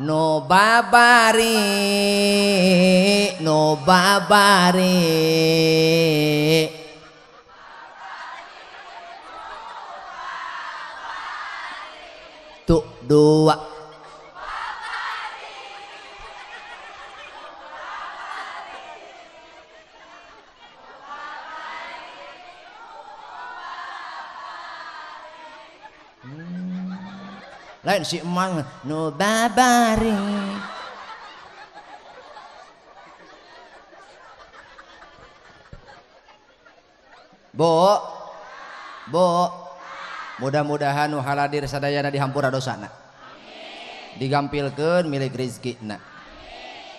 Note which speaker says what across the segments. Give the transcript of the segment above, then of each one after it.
Speaker 1: Nu babari, nu babari. Tuh dua. Lain si emang nu babari. Bu, bu, mudah-mudahan nu haladir sadayana dihampura dosana, digampilkeun milik rezekina,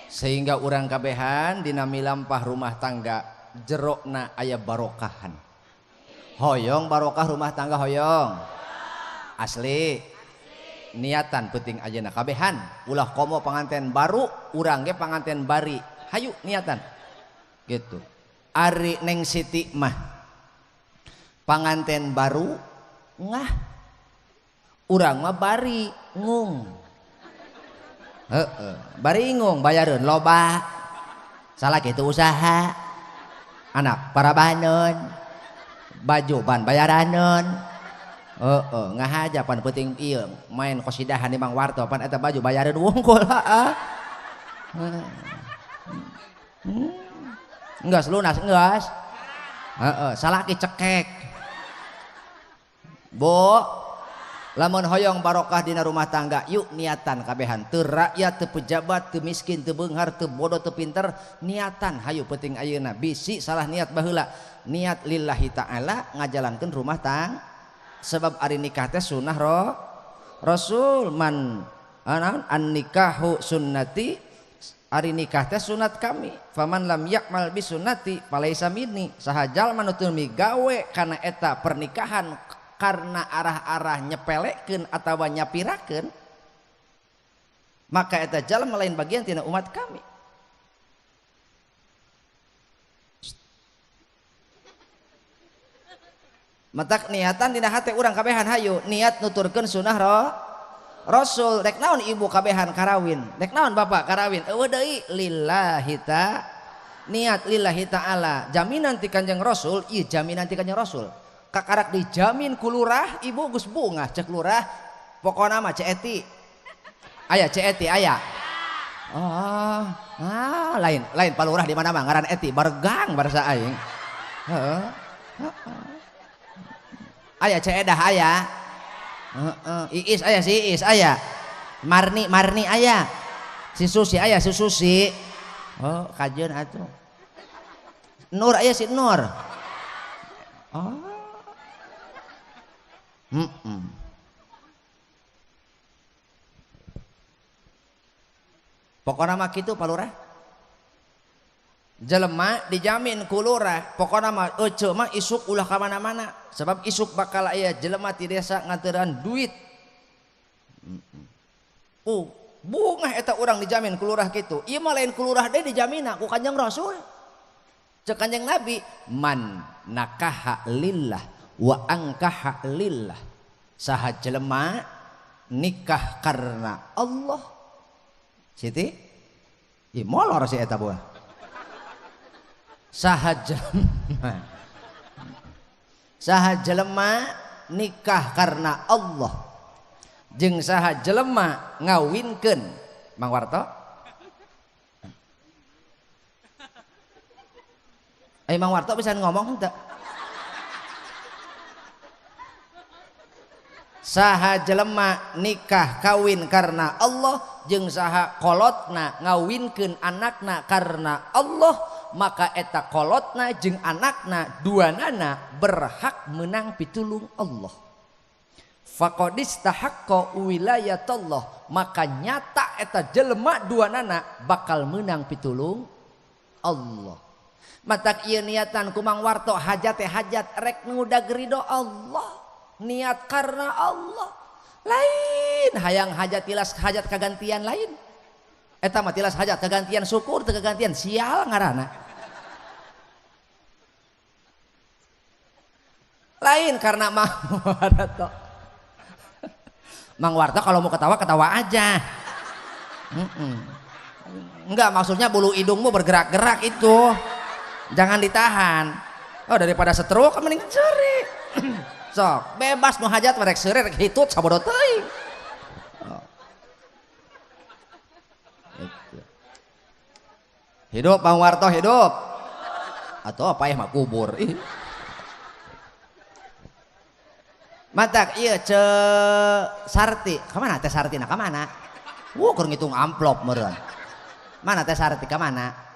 Speaker 1: sehingga urang kabehan dina milampah rumah tangga jerokna aya barokahan. Hoyong barokah rumah tangga hoyong asli. Niatan penting ayeuna kabehan, ulah komo panganten baru, urang ge panganten bari, hayu niatan gitu. Ari Neng Siti mah panganten baru ngah, urang mah bari ngung. Heeh, bari ngung bayareun loba, salah kitu usaha anak parabanon, baju ban bayaraneun. Heeh, ngahaja pan penting ieu main kosidahan di Mang Warto pan eta baju bayareun wungkul heeh. Enggeus lunas enggeus. Heeh, salaki cekek. Bu, lamun hoyong barokah dina rumah tangga, yuk niatan kabehan. Teu rakyat, teu pejabat, teu miskin, teu beunghar, teu bodoh, teu pinter, niatan hayu penting ayeuna. Bisi salah niat baheula. Niat lillahi ta'ala ngajalankeun rumah tangga. Sebab ari nikah teh sunah Rasul man an nikahu sunnati, ari nikah teh sunat kami. Faman lam yakmal bi sunnati falaisa minni. Saha jalma nu teu migawe kana eta pernikahan karena arah-arah nyepelekeun atawa nyapirakeun, maka eta jalma lain bagian tina umat kami. Matak niatan dina hate urang kabehan hayu niat nuturkeun sunah Rasul. Rek naon ibu kabehan karawin, rek naon bapak karawin, eueuh deui lillahi ta, niat lillahi ta'ala. Jaminan ti Kanjeng Rasul, ieu jaminan ti Kanjeng Rasul. Kakarak dijamin ku lurah, ibu geus bungah cek lurah, pokona mah Ceu Eti. Aya Ceu Eti aya. Oh, ah lain lain Pak Lurah di mana mah ngaran Eti baregang barasa aing. Heeh. Aya Ceu Edah aya. Heeh, Iis aya, si Iis aya. Marni Marni aya. Si Susi aya, si Susi. Oh, kajeun atuh. Nur aya, si Nur. Oh. Pokona mah kitu Pak Lurah. Jelema dijamin ku lurah, pokona mah ece mah isuk ulah ka mana-mana, sebab isuk bakal aya jelema ti desa nganteran duit. Bungah eta urang dijamin ku lurah kitu. Ieu mah lain ku lurah deui dijamina ku Kanjeng Rasul. Cek Kanjeng Nabi, man nakaha lillah wa angkaha lillah. Saha jelema nikah karena Allah. Siti? Ih molor si eta buah. Saha jelema, saha jelema nikah karena Allah jeung saha jelema ngawinkeun. Mang Warto, Mang Warto bisa ngomong henteu? Saha jelema nikah kawin karena Allah jeung saha kolotna ngawinkeun anakna karena Allah, maka eta kolotna jeung anakna duanana berhak menang pitulung Allah. Faqad istahaqqa wilayatullah, maka nyata eta jelema duanana bakal menang pitulung Allah. Matak ieu niatan ku Mang Warto hajat teh hajat rek ngudag ridho Allah, niat karena Allah. Lain hayang hajat tilas hajat kagantian lain. Eta mah tilas hajat kagantian syukur teu kagantian sial ngaranna. Lain karena Mang Warto. Mang Warto kalau mau ketawa ketawa aja. Enggak, maksudnya bulu hidungmu bergerak-gerak itu. Jangan ditahan. Oh, daripada stroke mending seuri. Sok, bebas nu hajat rek seuri rek hitut sabodo teuing. Oh. Hidup Bang Warto hidup. Atau apa ya mah kubur. Ih. Matak ieu ce Sarti. Ka mana teh Sarti na ka mana? Wuh, keur ngitung amplop meureun. Mana teh Sarti ka mana?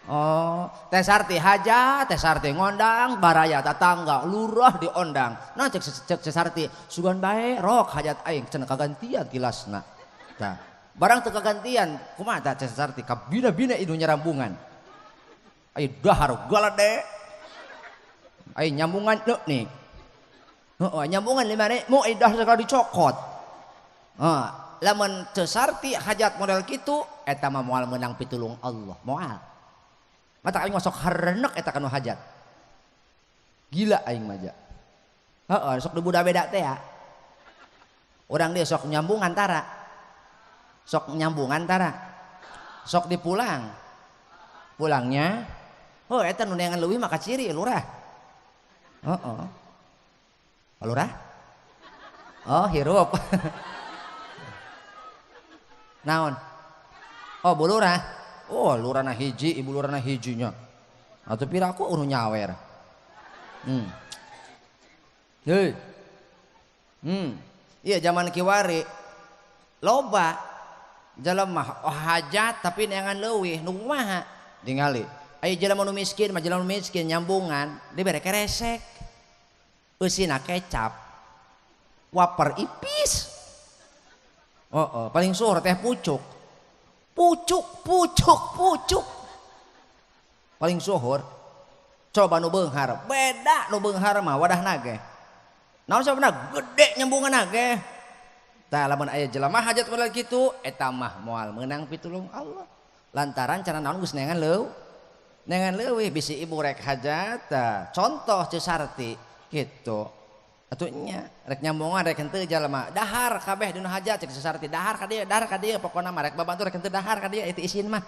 Speaker 1: Oh, teh Sarti hajat, teh Sarti ngondang baraya tetangga, lurah diondang. Nah cek cek Sarti, sugan bae rok hajat aing cenah kagantian kilasna. Tah, barang teu kagantian, kumaha tah cek Sarti kabina-bina idu nyarambungan. Ayo dahar galade. Ayo nyambungan deuk nih. Heeh, nyambungan lima mu idah segala dicokot. Heeh, lamun teu Sarti hajat model kitu eta mah moal meunang pitulung Allah, moal. Mata aing sok harenek eta kanu hajat. Gila aing mah ja. Heeh, sok di budak beda teh ya. Urang dia sok nyambung antara. Sok nyambung antara. Sok dipulang. Pulangnya, oh eta nu neangan leuwih mah kaciri lurah. Heeh. Lurah? Oh, hirup. Naon? Oh, bu lurah. Oh, lurahna hiji, ibu lurahna hijinya. Atuh pira aku unu nyawer. Hei. Iya zaman kiwari loba jelema oh, hajat tapi neangan leuwih nu kumaha? Tingali. Aya jelema nu miskin mah jelema nu miskin nyambungan dibere keresek. Eusina kecap. Waper ipis. Oh, oh, paling suhur teh pucuk. Pucuk, pucuk, pucuk. Paling suhur. Coba nu beunghar, beda nu beunghar mah wadahna ge. Naon sababna gede nyambunganna ge. Tah lamun aya jelema hajat model kitu eta mah moal meunang pitulung Allah. Lantaran cara naon geus neangan leuwih. Neangan leuwih bisi ibu rek hajat tah. Contoh Ceu Sarti kitu. Atuh nya rek nyambungan rek henteu jalma dahar kabeh dina hajat cek Sarti dahar ka dieu dahar ka dieu pokona mah rek babantu rek henteu dahar ka dieu itu isin mah.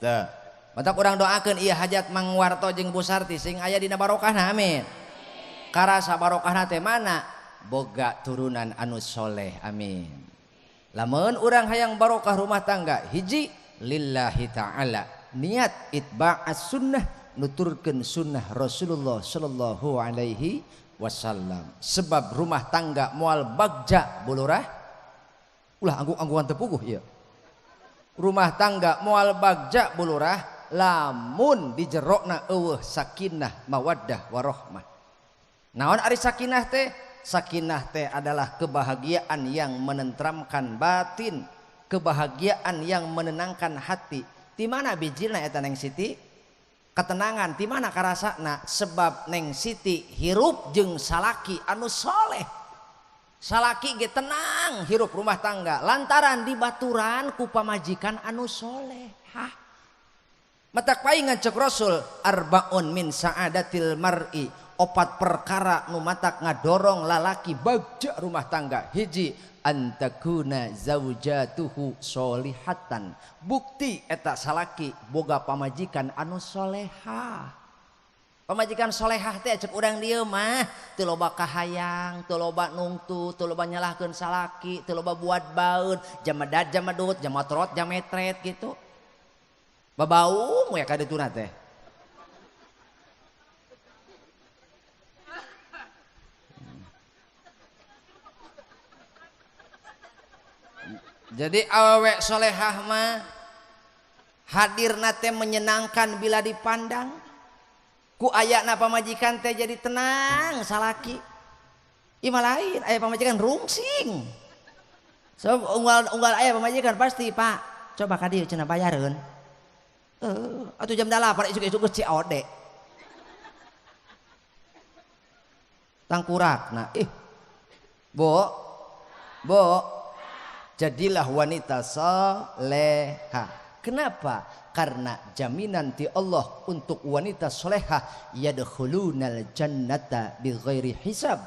Speaker 1: Tah. Matak urang doakeun ieu hajat Mang Warto jeung Bu Sarti sing aya dina barokahna amin. Karasa barokahna teh mana? Boga turunan anu soleh amin. Lamun urang hayang barokah rumah tangga hiji lillahi ta'ala niat itba'as sunnah nuturkeun sunnah Rasulullah sallallahu alaihi wasallam. Sebab rumah tangga moal bagja bulurah ulah anggung-anggungan teu puguh ieu. Rumah tangga moal bagja bulurah lamun dijerokna eueuh sakinah mawaddah warohmah. Naon ari sakinah teh? Sakinah teh adalah kebahagiaan yang menentramkan batin, kebahagiaan yang menenangkan hati. Di mana bijilna eta Neng Siti? Ketenangan di mana karasana? Sebab Neng Siti hirup jeung salaki anu soleh. Salaki ge tenang hirup rumah tangga lantaran dibaturan ku pamajikan anu soleh. Hah. Matak paingan cek Rasul arbaun min sa'adatil mar'i, opat perkara nu matak ngadorong lalaki bagja rumah tangga. Hiji antakuna zaujatuhu solihatan, bukti eta salaki boga pamajikan anu solehah. Pamajikan solehah teh cek urang dieu mah teu loba kahayang, teu loba nungtu, teu loba nyalahkeun salaki, teu loba buat baeun, jamedat jamedut, jamotrot jametret gitu. Babaung we ka dituna teh. Jadi awewe solehah mah hadirna teh menyenangkan bila dipandang. Ku ayana pamajikan teh jadi tenang salaki. Ima lain aya pamajikan rungsing. So unggal aya pamajikan pasti Pak, coba ka dieu cenah bayareun. Atuh jam 8 isuk-isuk geus COD. Tangkurakna ih. Bu. Bu. Jadilah wanita soleha. Kenapa? Karena jaminan ti Allah untuk wanita solehah yadkhulunal jannata bighairi hisab.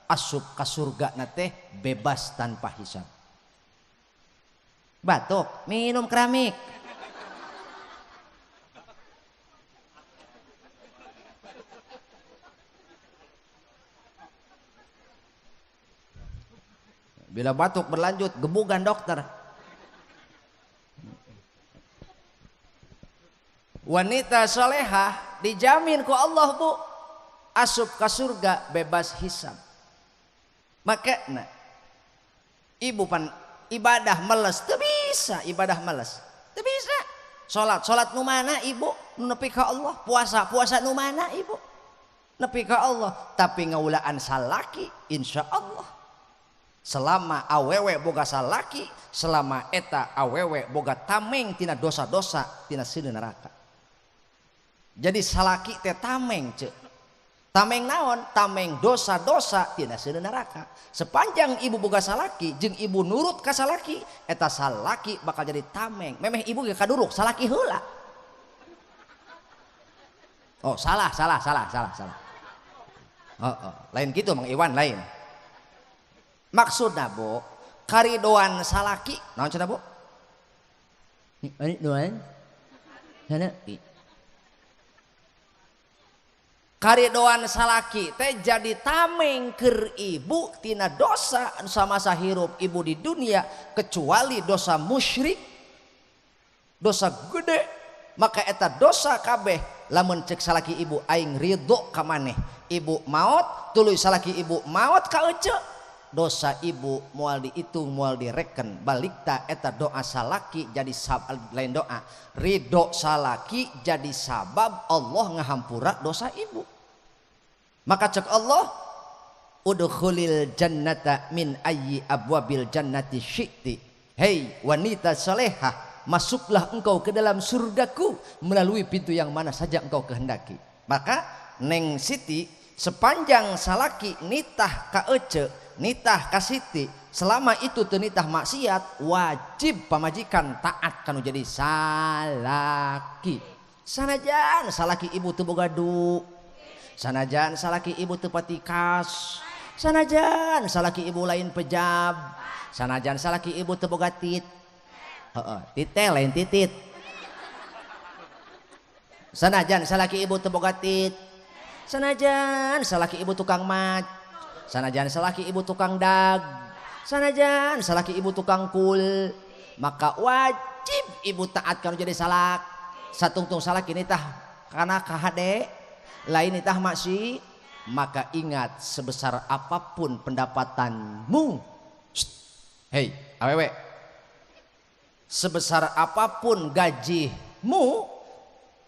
Speaker 1: Asup ka surga na teh bebas tanpa hisab. Batuk, minum keramik. Bila batuk berlanjut, gebugan dokter. Wanita solehah dijamin ku Allah bu, asup ke surga bebas hisab. Maka nah, ibu pan ibadah meles, teu bisa ibadah meles, teu bisa. Salat, salat nu mana ibu? Nu nepi ka Allah. Puasa, puasa nu mana ibu? Nepi ka Allah. Tapi ngaulaan salaki, insya Allah. Selama awewe boga salaki, selama eta awewe boga tameng tina dosa-dosa tina seuneu neraka. Jadi salaki teh tameng cek. Tameng naon? Tameng dosa-dosa tina seuneu neraka. Sepanjang ibu boga salaki jeung ibu nurut ka salaki, eta salaki bakal jadi tameng. Memeh ibu ge kaduruk salaki heula. Oh, salah. Oh, lain gitu Mang Iwan lain. Maksudna bu, karidoan salaki, naon cenah bu? Karidoan salaki. Karidoan salaki teh jadi tameng keur ibu tina dosa samasa hirup ibu di dunia kecuali dosa musyrik, dosa gede, maka eta dosa kabeh lamun cek salaki ibu aing ridho ka maneh. Ibu maot, tuluy salaki ibu maot ka ece. Dosa ibu moal dihitung moal direken balik ta eta doa salaki jadi lain doa ridho salaki jadi sabab Allah ngahampura dosa ibu. Maka cek Allah udkhulil jannata min ayyi abwabil jannati syi'ti. Hei wanita salehah, masuklah engkau ke dalam surgaku melalui pintu yang mana saja engkau kehendaki. Maka Neng Siti sepanjang salaki nitah ka ece nitah ka Siti, selama itu teu nitah maksiat, wajib pamajikan taat kanu jadi salaki. Sanajan salaki ibu teu boga du, sanajan salaki ibu teu patikas, sanajan salaki ibu lain pejab, sanajan salaki ibu teu boga tit, heeh, titel lain titit. Sanajan salaki ibu teu boga tit, sanajan salaki ibu tukang mat, sanajan salaki ibu tukang dag, sanajan salaki ibu tukang kul, maka wajib ibu taat kalau jadi salak. Satungtung salaki nitah karena kahade lain nitah maksi, maka ingat sebesar apapun pendapatanmu, hei awewe, sebesar apapun gajimu,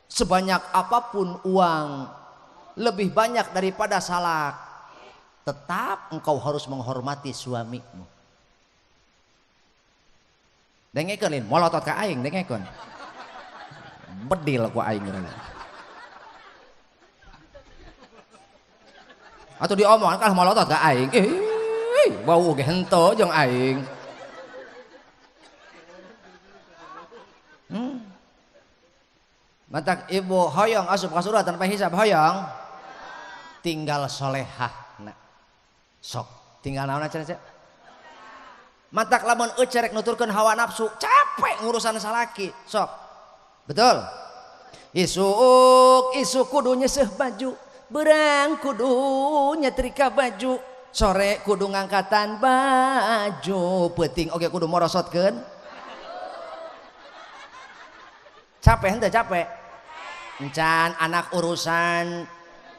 Speaker 1: sebanyak apapun uang, lebih banyak daripada salak, tetap engkau harus menghormati suamimu. Dengekeun lin, molotot ka aing dengekeun. Bedil ku aing geura. Atuh diomongan kalah molotot ka aing. Ih, bau ge henteu jeung aing. Matak ibu hoyong asup ka surga tanpa hisab hoyong. Tinggal solehah. Nah, sok tinggal naon aja cek. Matak lamun ece rek nuturkeun hawa nafsu, capek ngurusan salaki. Sok. Betul. Isuk isuk kudu nyeseuh baju, berang kudu nyetrika baju, sore kudu ngangkatan baju, peuting oge kudu morosotkeun. Capek henteu capek? Encan anak urusan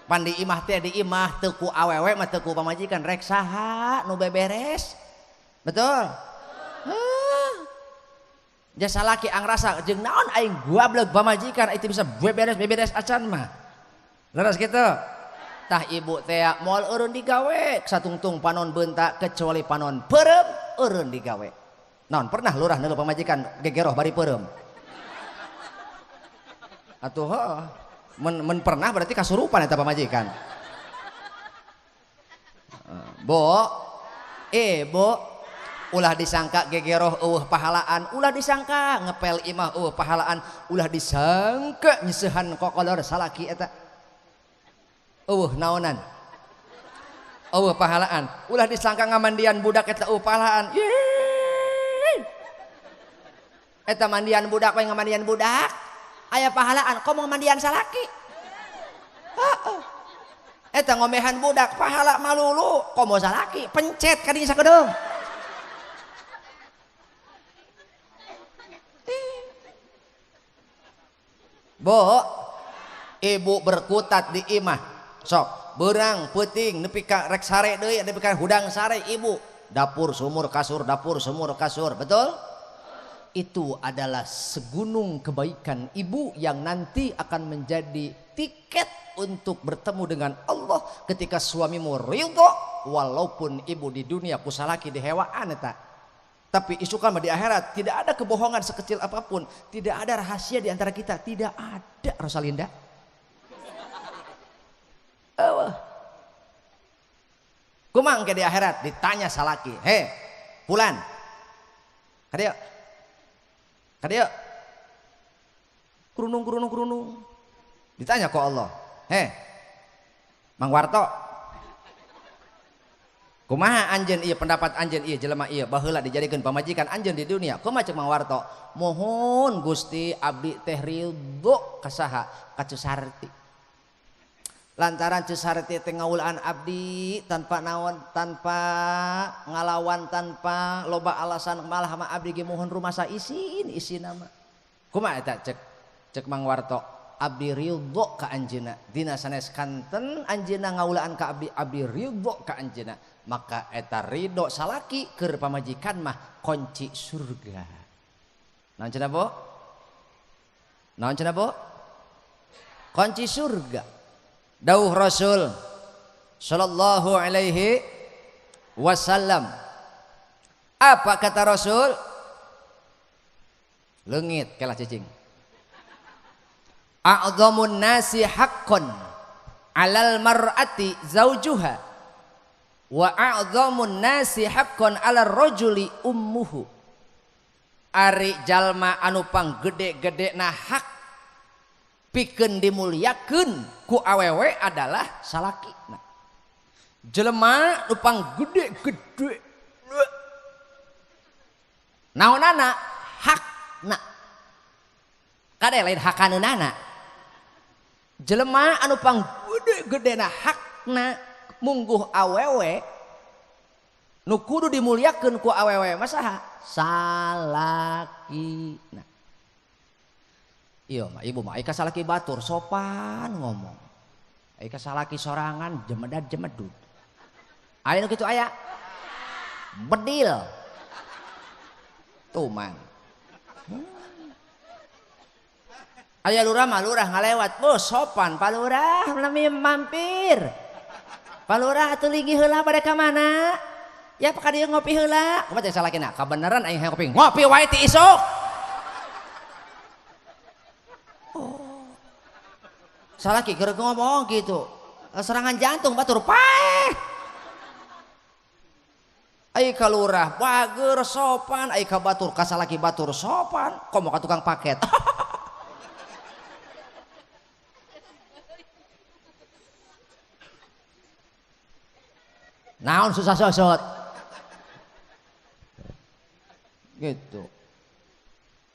Speaker 1: pandi imah teh di imah teu ku awewe mah teu ku pamajikan rek saha nu beberes. Betul? Jasa laki angrasa jeung naon aing guableug pamajikan itu bisa beberes-beberes acan mah. Leres kitu? Tah ibu teh moal eureun digawe satungtung panon beunta kecuali panon peureum eureun digawe. Naon pernah lurah neuleuh pamajikan gegeroh bari peureum? Atuh heuh. Men pernah berarti kasurupan eta pamajikan. Bo, bo, Ulah disangka gegeroh eueuh pahalaan, ulah disangka ngepel imah eueuh pahalaan, ulah disangka nyeusehan kokolor salaki eta eueuh naonan. Eueuh pahalaan, ulah disangka ngamandian budak eta eueuh pahalaan. Yeay. Eta mandian budak we ngamandian budak aya pahalaan, komo mandian salaki. Heeh. Eta ngomehan budak pahala malulu, komo salaki pencet ka dinya sakedeung. Bu, ibu berkutat di imah. Sok, beurang peuting nepi ka rek sare deui, nepi ka hudang sare ibu. Dapur sumur kasur, dapur sumur kasur, betul? Itu adalah segunung kebaikan ibu yang nanti akan menjadi tiket untuk bertemu dengan Allah ketika suamimu ridho, walaupun ibu di dunia kusalaki dihewaan eta. Tapi isukan mah di akhirat tidak ada kebohongan sekecil apapun, tidak ada rahasia di antara kita, tidak ada Rosalinda. Eueuh. Kumaha engke di akhirat ditanya salaki, "He, fulan. Ka dieu. Ka dieu." Kerunung kerunung kerunung. Ditanya ku Allah, "He, Mang Warto. Kumaha anjeun ieu pendapat anjeun ieu jelema ieu baheula dijadikeun pamajikan anjeun di dunia. Kumaha cek Mang Warto? Mohon Gusti abdi teh ridho ka saha? Ka Cusarti. Lantaran Cusarti teh ngawulaan abdi tanpa naon, tanpa ngalawan, tanpa loba alasan, malah mah abdi ge mohon rumasa isin isina mah. Kumaha eta cek cek Mang Warto? Abdi ridho ka anjeunna. Dina sanes kanten anjeunna ngawulaan ka abdi, abdi ridho ka anjeunna. Maka eta ridho salaki keur pamajikan mah kunci surga. Naon cenah Bu? Naon cenah Bu? Kunci surga. Dauh Rasul sallallahu alaihi wasallam. Apa kata Rasul? Leungit kalah cicing. A'dhamun nasi haqqan 'alal mar'ati zaujuha wa a'dhamun nasi haqqan 'alar rajuli ummuhu. Ari jalma anu panggede-gedena hak pikeun dimuliakeun ku awewe adalah salakina. Jelema nu panggede-gede naonana hakna. Kade lain hakaneunana. Jelema anu panggede-gedena hakna mungguh awewe nu kudu dimuliakeun ku awewe mah saha? Salakina. Iya mah ibu mah ai ka salaki batur sopan ngomong. Ai ka salaki sorangan jemedad jemedud. Aya nu kitu aya? Bedil. Tuman. Aya lurah mah lurah ngalewat, "Bos sopan Pak Lurah, lami mampir." Pak Lurah atuh linggih heula bade ka mana? Ya ka dieu ngopi heula. Kumaha cek salakina? Kabeneran aing hayang ngopi. Ngopi wae ti isuk. Oh. Salaki keur ngomong gitu. Serangan jantung batur paeh. Ai ka lurah bager sopan, ai ka batur ka salaki batur sopan, komo ka tukang paket. Naon susah sosot gitu.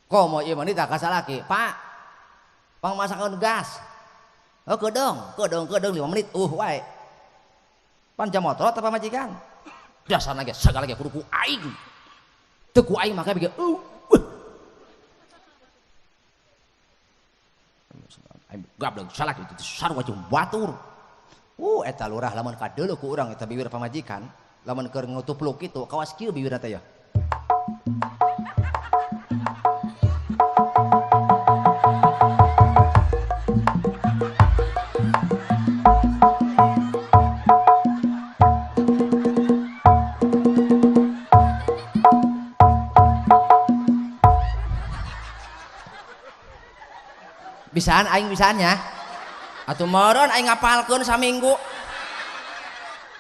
Speaker 1: Komo ieu mah nitah ka salaki, "Pak, pangmasakeun gas." Oh kedeung, kedeung, kedeung 5 menit wae. Pan jam motor apa pamajikan? Dasarna ge sagala ge kudu ku aing. Teu ku aing maka ge Aing gablek salaki itu sarua jeung batur. Eta lurah lamun kadeuleuh ku urang eta bibir pamajikan, lamun keur ngutupluk kitu kawas kieu bibirna teh ya. Bisaan aing bisaannya. Atuh meureun aing ngapalkeun saminggu.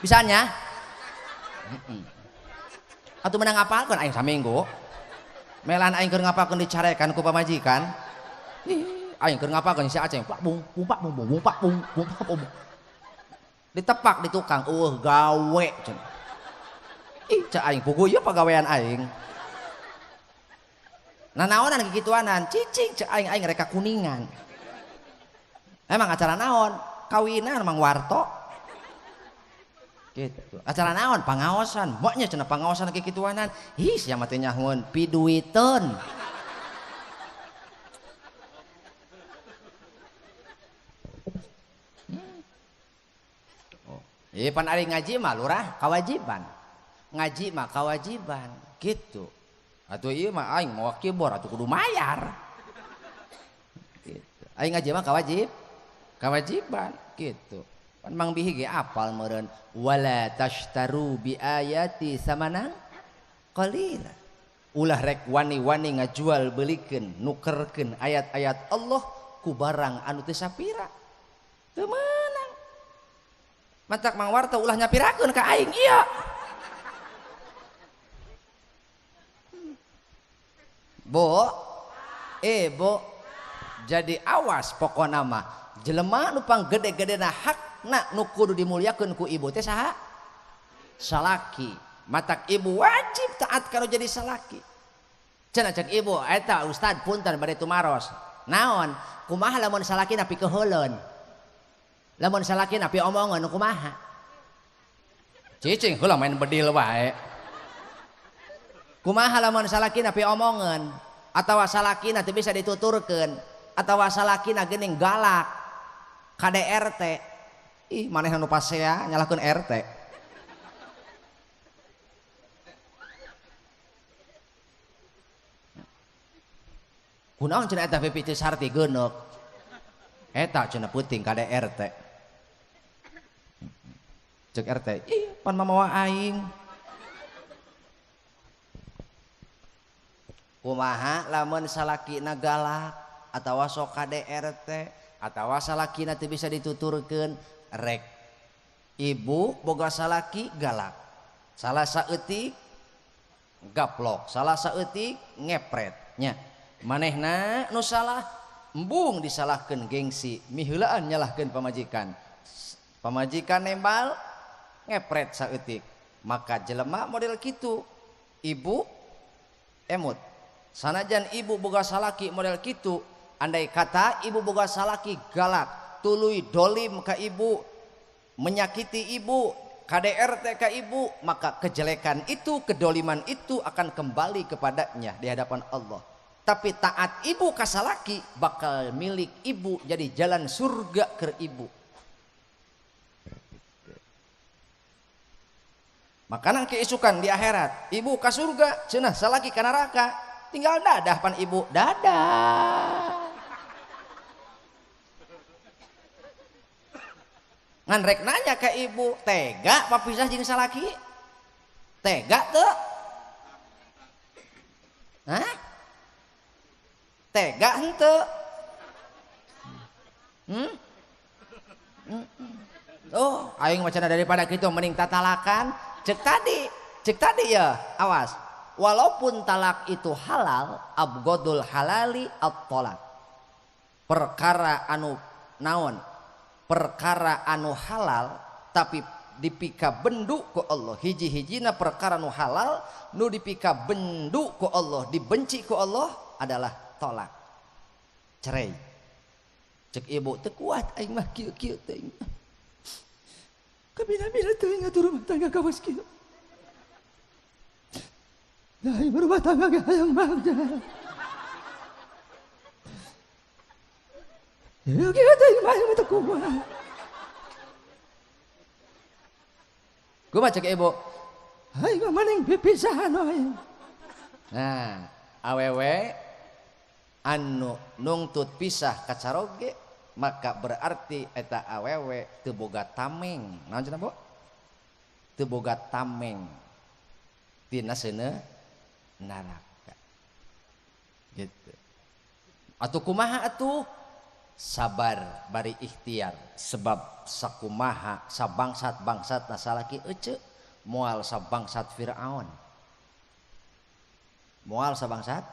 Speaker 1: Bisaannya? Atuh menang ngapalkeun aing saminggu. Melan aing keur ngapalkeun dicarekan ku pamajikan. Ih, aing keur ngapalkeun si Aceng, pak bung, bung pak bung, bung pak bung, bung pak bung. Ditepak di tukang, eueuh gawe cenah. Ih, cek aing puguh ieu pagawean aing. Nanaonan kikituanan, cicing cek aing aing reka kuningan. Emang acara naon? Kawinan Mang Warto. Gitu. Acara naon? Pangaosan. Moknya cenah pangaosan kikituanan. Ih, sia mah teh nyahoeun piduiteun. Oh. Ieu pan ari ngaji mah lurah kawajiban. Ngaji mah kawajiban gitu. Atuh ieu mah aing mawa keyboard atuh kudu mayar. Gitu. Aing ngaji mah kewajiban gitu. Pan Mang Bihi ge apal meureun wala tashtaru bi ayati samanan qalila. Ulah rek wani-wani ngajual belikeun nukerkeun ayat-ayat Allah ku barang anu teu sapira. Teu meunang. Matak Mang Warto ulah nyapirakeun ka aing ieu. Bu, Bu, jadi awas pokona mah jelema nu panggede-gedena hakna nu kudu dimuliakeun ku ibu teh saha? Salaki. Matak ibu wajib taat kalau jadi salaki. Cenah cek ibu, eta ustad punten bade tumaros. Naon? Kumaha lamun salaki napi keuheuleun? Lamun salaki napi omongan kumaha? Cicing heula main bedil wae. Kumaha lamun salaki napi omongan atawa salakina teu bisa dituturkeun atawa salakina geuning galak KDRT. Ih, manehna nu pasea nyalahkeun RT. Kunaon cenah eta pipi teu sarti geuneuk? Eta cenah peuting KDRT. Cek RT, ih pan mamawa aing. Kumaha lamun salakina galak atawa sok KDRT atawa salakina teu bisa dituturkeun rek ibu boga salaki galak salah saeutik gaplok salah saeutik ngepret nya manehna nu salah embung disalahkeun gengsi miheulaan nyalahkeun pamajikan pamajikan nembal ngepret saeutik maka jelema model kitu ibu emut. Sanajan ibu boga salaki model kitu, andai kata ibu boga salaki galak, tuluy dolim ka ibu, menyakiti ibu, KDRT ka ibu, maka kejelekan itu, kedoliman itu akan kembali kepadanya di hadapan Allah. Tapi taat ibu ka salaki bakal milik ibu jadi jalan surga ke ibu. Makanan keisukan di akhirat, ibu ka surga, cenah salaki ka neraka. Tinggal dadah pan ibu, dadah. Ngan rek nanya ke ibu, tega papisah jeung salaki? Tega teu? Hah? Tega henteu? Hmm? Oh, aing wacana daripada kitu mending tatalakan. Cek tadi ya, awas. Walaupun talak itu halal, abgodul halali at-talak. Perkara anu naon? Perkara anu halal tapi dipika bendu ku Allah. Hiji-hijina perkara nu halal nu dipika bendu ku Allah, dibenci ku Allah adalah tolak. Cerai. Cek ibu teu kuat aing mah kieu-kieu teh. Kabina-bina teu ngatur rumah tangga kawas kieu. Dari berumah tangga ge hayang bagja. Ieu kieu teh mah teu kuat. Kumaha cek ibu? Aing mah mending pipisahan wae. Nah, awewe anu nungtut pisah ka caroge maka berarti eta awewe teu boga tameng. Naon cenah, Bu? Teu boga tameng. Tina seuneu neraka. Gitu. Atuh kumaha atuh? Sabar bari ikhtiar sebab sakumaha sabangsat-bangsat na salaki ece moal sabangsat Firaun. Moal sabangsat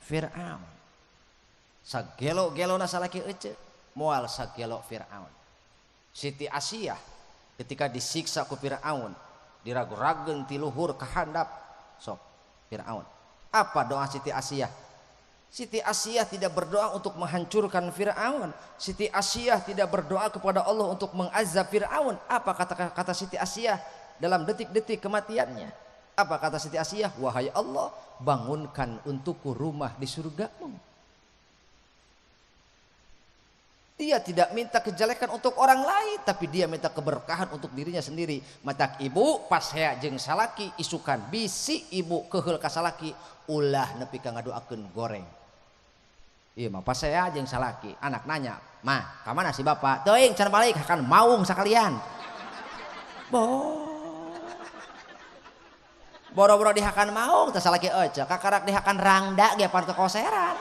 Speaker 1: Fir'aun. Sagelo-gelona salaki ece, moal sagelo Fir'aun. Siti Asiyah ketika disiksa ku Fir'aun, diragu-rageun ti luhur ka handap sok Fir'aun. Apa doa Siti Asiyah? Siti Asiyah tidak berdoa untuk menghancurkan Fir'aun. Siti Asiyah tidak berdoa kepada Allah untuk mengazab Fir'aun. Apa kata Siti Asiyah dalam detik-detik kematiannya? Apa kata Siti Asiyah? Wahai Allah, bangunkan untukku rumah di surgamu. Dia tidak minta kejelekan untuk orang lain, tapi dia minta keberkahan untuk dirinya sendiri. Matak ibu pas hea jeung salaki isukan bisi ibu keheul ka salaki ulah nepi ka ngadoakeun goreng. Ieu mah pas hea jeung salaki, anak nanya, "Mah, ka mana si bapak?" "Teuing can balik, hakan maung sakalian." Boro-boro dihakan maung teh salaki euceu, kakarak dihakan rangda ge pan kekoseran.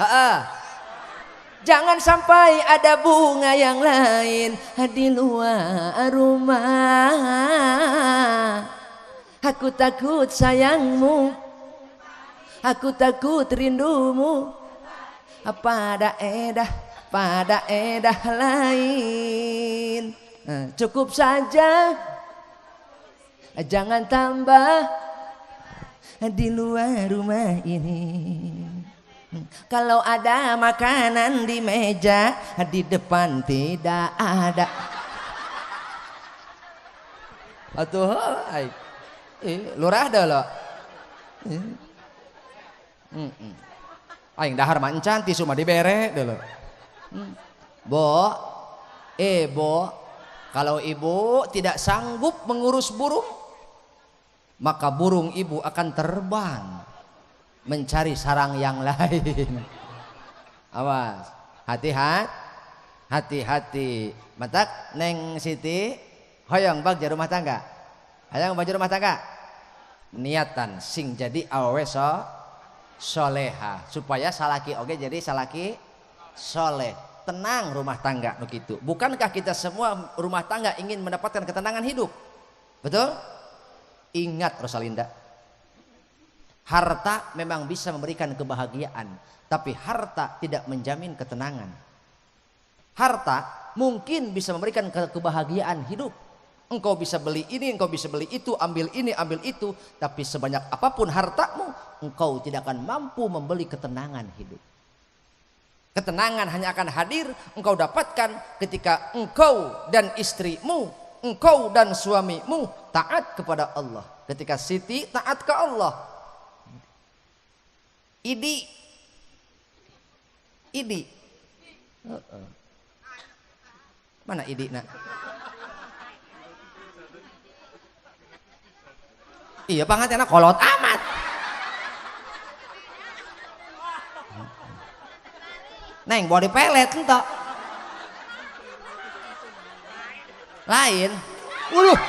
Speaker 1: Heeh. Jangan sampai ada bunga yang lain di luar rumah. Aku takut sayangmu, aku takut rindumu pada edah lain. Cukup saja, jangan tambah di luar rumah ini. Kalau ada makanan di meja, di depan tidak ada. Atuh, ai. Lurah dah lo. Aing dahar mah encan tisu mah dibere deh lo. Bo, bo, kalau ibu tidak sanggup mengurus burung, maka burung ibu akan terbang mencari sarang yang lain. Awas, hati-hati, hati-hati. Matak Neng Siti hoyong bagja rumah tangga. Hayang bagja rumah tangga. Niatan sing jadi awewe soleha supaya salaki oge jadi salaki soleh. Tenang rumah tangga nu kitu. Bukankah kita semua rumah tangga ingin mendapatkan ketenangan hidup? Betul? Ingat Rosalinda, harta memang bisa memberikan kebahagiaan, tapi harta tidak menjamin ketenangan. Harta mungkin bisa memberikan kebahagiaan hidup. Engkau bisa beli ini, engkau bisa beli itu, ambil ini, ambil itu, tapi sebanyak apapun hartamu, engkau tidak akan mampu membeli ketenangan hidup. Ketenangan hanya akan hadir engkau dapatkan ketika engkau dan istrimu, engkau dan suamimu taat kepada Allah. Ketika Siti taat ke Allah, Idi, Idi, mana Idi nak? Iya banget enak kolot amat. Neng body pelet entok. Lain. Uluh.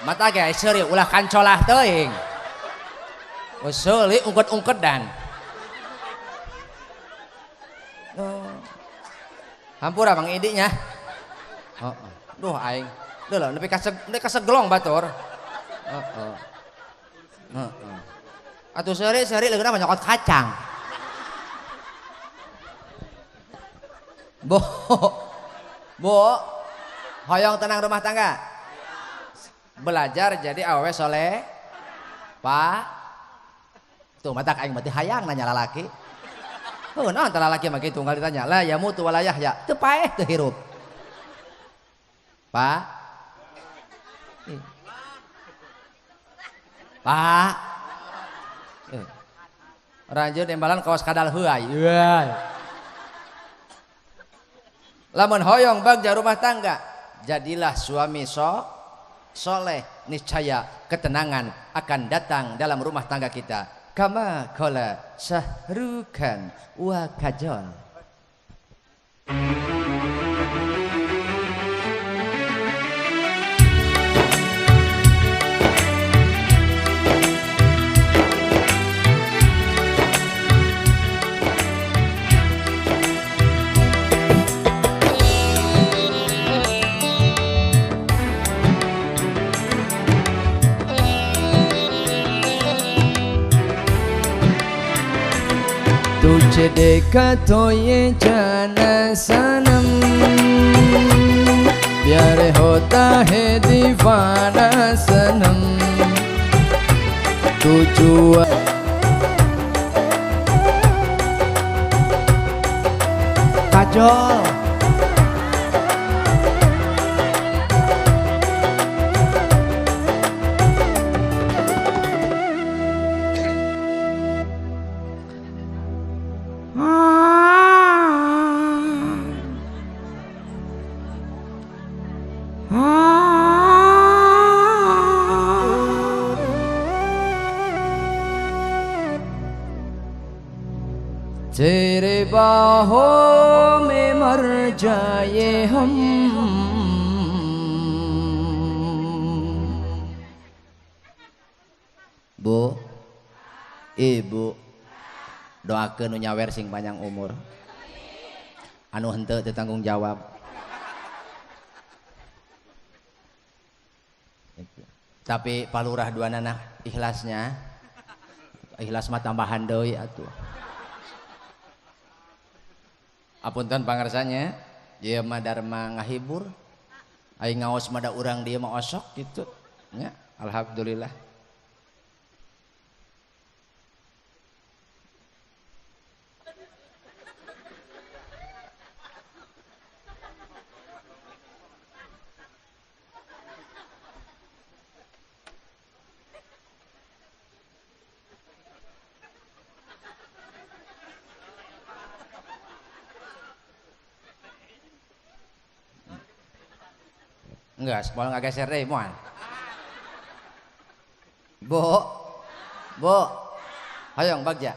Speaker 1: Mata ge seuri ulah kancolah teuing. Seuli ungked-ungkedan. Oh. Hampura Bang Idi nya. Heeh. Duh aing. Duh lah nepi ka segelong batur. Heeh. Heeh. Atuh seuri-seuri leungeunna mah nyokot kacang. Bo. Bo. Hoyong tenang rumah tangga. Belajar jadi awewe soleh. Pak. Tuh matak aing mah teu hayang nanya lalaki. Heuh naon teh lalaki mah kitu unggal ditanya. La yamutu wala yahya. Teu paeh teu hirup. Pak. Pak. Ranjeun embalan kawas kadal heuay. Euy. Lamun hoyong bagja rumah tangga, jadilah suami soleh, niscaya ketenangan akan datang dalam rumah tangga kita. Kama qala Sahrukan wa Kajol.
Speaker 2: देखा तो ये जाना सनम, प्यार होता है दीवाना सनम। Tujuan
Speaker 1: Kajol.
Speaker 2: तेरे बाहों में मर जाए हम।
Speaker 1: Bu, Ibu, doakeun nu nyawer sing panjang umur. Anu henteu teu tanggung jawab. Tapi palurah duanana ikhlasnya. Ikhlas mah tambahan deui atuh. Apunten pangarsanya, ieu mah dharma ngahibur. Aing ngaos mah da urang dieu mah osok gitu nya, alhamdulillah. Enggak, moal ngageser deui moal. Bu. Bu. Hoyong bagja.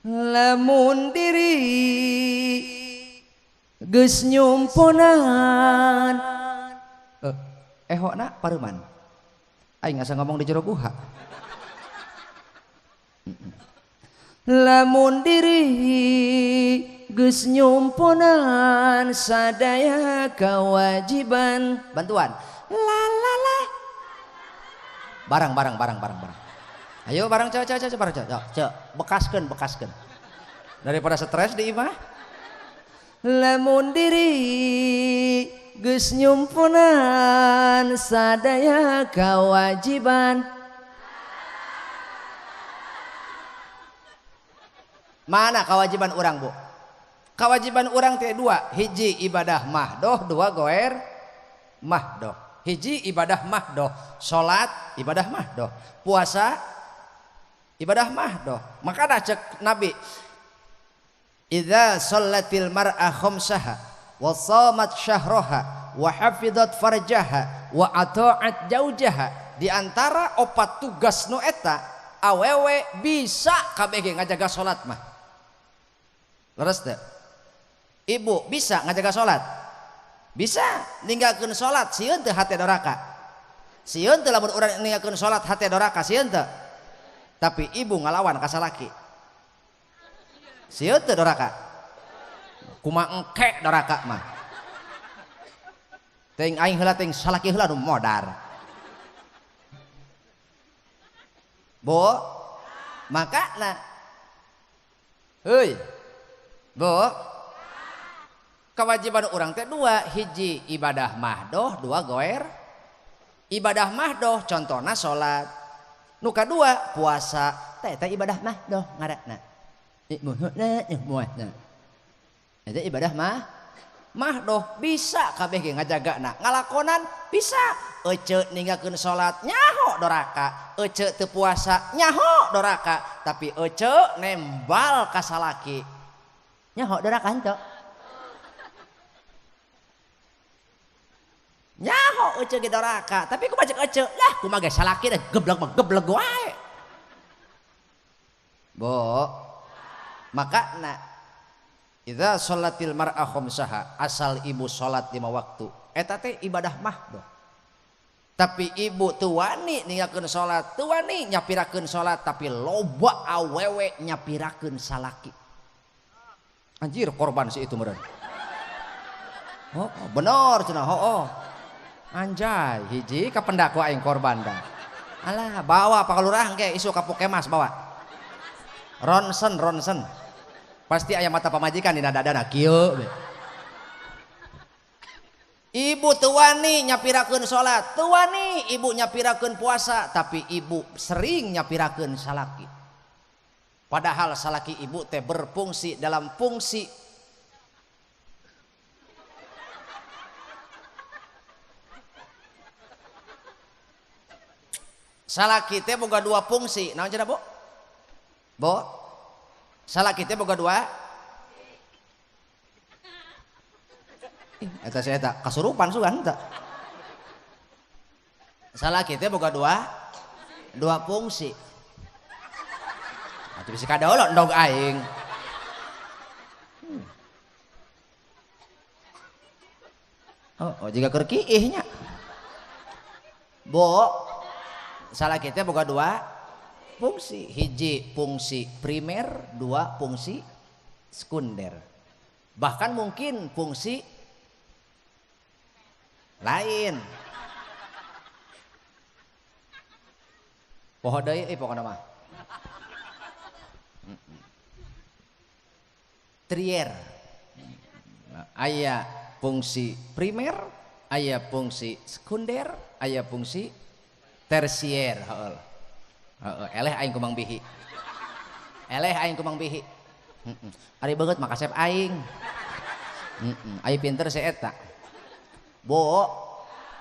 Speaker 2: Lamun diri geus nyumponan.
Speaker 1: Ehokna paruman. Aing asa ngomong di jero guha.
Speaker 2: Lamun diri geus nyumponan sadaya kewajiban.
Speaker 1: Bantuan. La la la. Barang barang barang barang barang. Ayo barang cek cek cek barang cek cek. Bekaskeun bekaskeun. Daripada stres di imah.
Speaker 2: Lamun diri geus nyumponan sadaya kewajiban.
Speaker 1: Mana kewajiban urang, Bu? Kewajiban urang teh dua, hiji ibadah mahdoh, dua goer mahdoh. Hiji ibadah mahdoh, salat ibadah mahdoh, puasa ibadah mahdoh. Maka dah cek Nabi, idza shallatil mar'a khamsaha wa shamat syahraha wa hafizat farjaha wa ata'at jaujaha. Di antara opat tugas nu eta, awewe bisa kabeh ge ngajaga salat mah. Leres teu? Ibu bisa ngajaga salat? Bisa. Ninggalkeun salat sieun teu hate doraka? Sieun teu lamun urang ninggalkeun salat hate doraka sieun teu? Tapi ibu ngalawan ka salaki. Sieun teu doraka? Kumaha engke doraka mah? Teuing aing heula teuing salaki heula nu modar. Bu, maka nah, heuy, Bu, kewajiban orang teh dua, hiji ibadah mahdoh, dua goer. Ibadah mahdoh contohna salat, nu kadua puasa, teh teh ibadah mahdoh ngaranna. Eta ibadah mahdoh bisa kabeh ge ngajagana, ngalakonan bisa. Ece ninggalkeun salat nyaho doraka, ece teu puasa nyaho doraka, tapi ece nembal ka salaki nyaho doraka henteu. Nyaho ece ge doraka, tapi kumaha cek ece lah kumaha ge salaki deh geblek mah geblek wae. Bu, maka na idza sholatil mar'a khamsaha, asal ibu salat 5 waktu eta teh ibadah mahdoh. Tapi ibu teu wani ninggalkeun salat, teu wani nyapirakeun salat, tapi loba awewe nyapirakeun salaki. Anjir korban si itu meureun. Oh, bener cenah, hooh. Anjay, hiji kapendak ku aing korban dah. Alah, bawa Pak Lurah engke isu ka Pukemas bawa. Ronsen ronsen. Pasti aya mata pamajikan dina dadana kieu. Ibu teu wani nyapirakeun salat, teu wani ibu nyapirakeun puasa, tapi ibu sering nyapirakeun salaki. Padahal salaki ibu teh berfungsi dalam fungsi salaki teh boga dua fungsi. Naon cenah, Bu? Bu? Salaki teh boga dua. Eta si eta kasurupan sugan eta. Salaki teh boga dua fungsi. Atuh bisi kadolok ndog aing. Oh, jiga keur kiih nya. Bu, salaki teh boga dua fungsi. Hiji fungsi primer, dua fungsi sekunder. Bahkan mungkin fungsi lain. Poho deui pokona mah. Trier. Aya fungsi primer, aya fungsi sekunder, aya fungsi tersier. Heeh. Heeh, eleh aing kumang bihi. Eleh aing kumang bihi. Heeh. Ari beungeut mah kasep aing. Heeh, ai pinter si eta. Bu,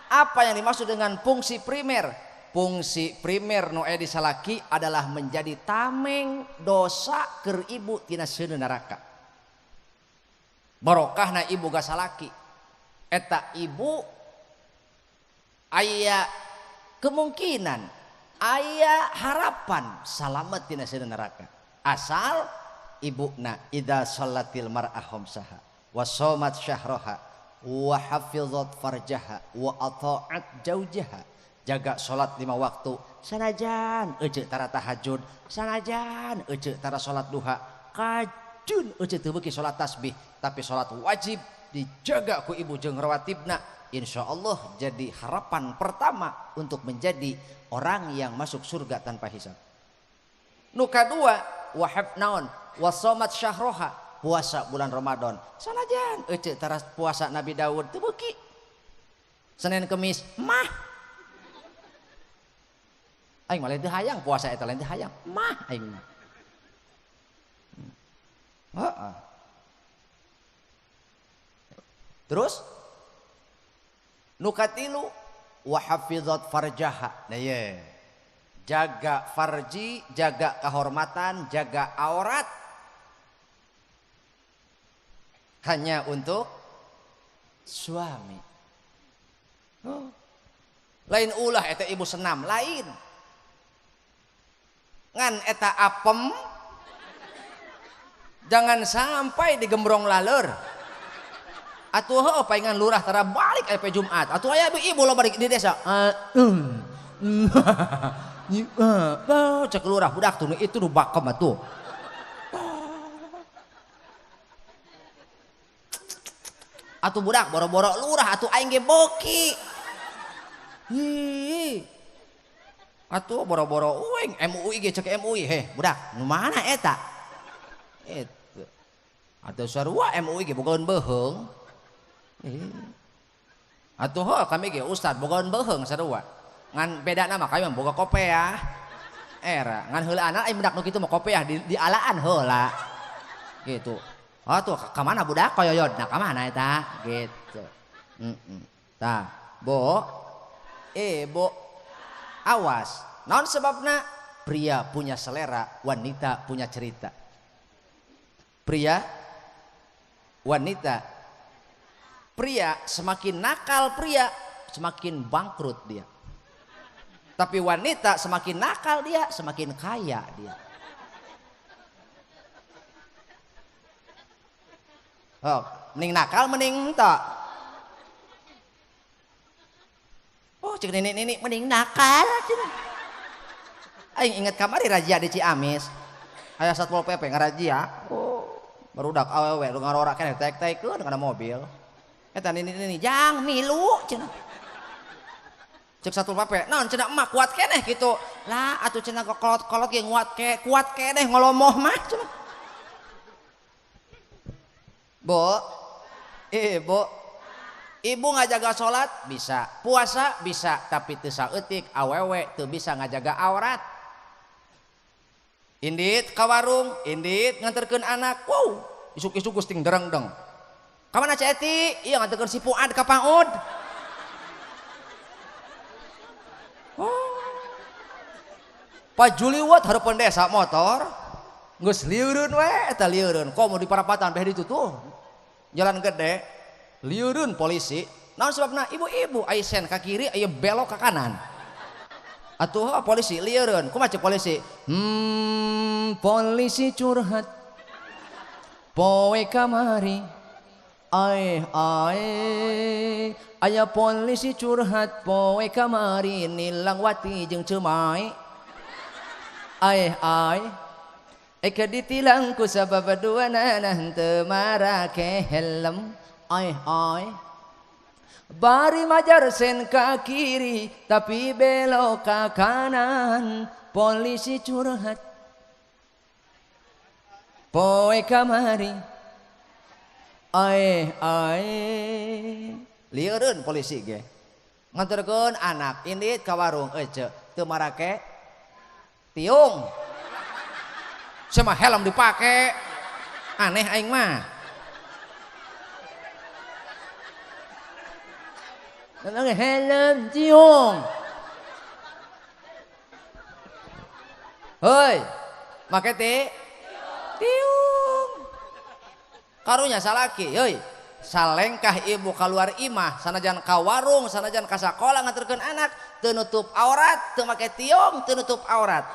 Speaker 1: apa yang dimaksud dengan fungsi primer? Fungsi primer nu aya di salaki adalah menjadi tameng dosa keur ibu tina seuneu neraka. Barokahna ibu ga salaki. Eta ibu aya kemungkinan, aya harapan salamet tina seuneu neraka. Asal ibuna idza shallatil mar'ah khamsaha wa shamat syahraha wa hafizat farjaha wa ata'at jaujaha. Jaga salat 5 waktu, sanajan euceu tara tahajud, sanajan euceu tara salat duha, kajun euceu teu beuki salat tasbih, tapi salat wajib dijaga ku ibu jeung rawatibna, insyaallah jadi harapan pertama untuk menjadi orang yang masuk surga tanpa hisab. Nu kadua wahab naon wasomat syahroha, puasa bulan Ramadan, sanajan euceu tara puasa Nabi Daud teu beuki Senin Kemis mah aing mah lain teu hayang puasa eta, lain teu hayang mah aing mah. Heeh. Terus nu katilu wa hafizat farjaha. Nah ye. Jaga farji, jaga kehormatan, jaga aurat hanya untuk suami. Oh. Lain ulah eta ibu senam, lain. Ngan eta apem jangan sampai digembrong laleur. Atuh heuh paingan lurah tara balik aya Jumat. Atuh aya ibu lo balik di desa. Cek lurah budak tuh itu nu bakem atuh. Atuh budak boro-boro lurah atuh aing ge boki. Hi. Atuh boro-boro uing MUI ge cek MUI heh budak nu mana eta? Eta. Atuh sarua MUI ge bogaeun beuheung. Atuh heuh kami ge ustad bogaeun beuheung sarua. Ngan bedana mah kami mah boga kopeah. Era ngan heulaana aing budak nu kitu mah kopeah di alaan heula. Gitu. Atuh ka mana budak koyoyodna ka mana eta? Gitu. Heeh. Tah, Bu. Bu. Awas, naon sebabna? Pria punya selera, wanita punya cerita. Pria, wanita. Pria semakin nakal pria, semakin bangkrut dia. Tapi wanita semakin nakal dia, semakin kaya dia. Oh, mending nakal mending entok. Oh, cek nenek-nenek mending nakal cenah. Aing inget kamari razia di Ciamis. Aya Satpol PP ngarazia. Oh, barudak awewe nu ngarora keneh tek-tekeun kana mobil. Eta nenek-nenek jang milu cenah. Cek satu pape, naon cenah emak kuat keneh gitu. Lah atuh cenah kolot-kolot ge nguat ke, kuat keneh ngolomoh mah cenah. Bu, ibu, ibu ngajaga salat bisa, puasa bisa, tapi teu saeutik awewe teu bisa ngajaga aurat. Indit ka warung, indit nganterkeun anak. Wow, isuk-isuk geus ting dereng-deng. Ka mana Ceu Eti? Iya nganterkeun si Fuad ka PAUD. Oh. Pak Juliwat hareupeun desa motor. Geus lieureun we eta lieureun. Komo di parapatan beh ditu tuh. Jalan gede, lieureun polisi. Naon sebabna? Ibu-ibu aya sen ka kiri, aya belok ka kanan. Atuh polisi lieureun. Kumaha cek polisi?
Speaker 2: Polisi curhat poe kamari. Ae ae aya polisi curhat poe kamari nilang wati jeung cemai. Ae ae eke ditilang ku sabab dua nanah teu marake helm. Ae ae bari majar sen ka kiri tapi belok ka kanan. Polisi curhat poe kamari. Ae ae
Speaker 1: lieureun polisi ge nganterkeun anak indit ka warung ece teu marake tiung sama helm dipake aneh aing mah.
Speaker 2: Helm tiung.
Speaker 1: Hoi, make ti tiung. Karunya salaki, hoi. Salengkah ibu keluar imah, sanajan ka warung, sanajan ka sakola nganterkeun anak, teu nutup aurat, teu make tiung, teu nutup aurat.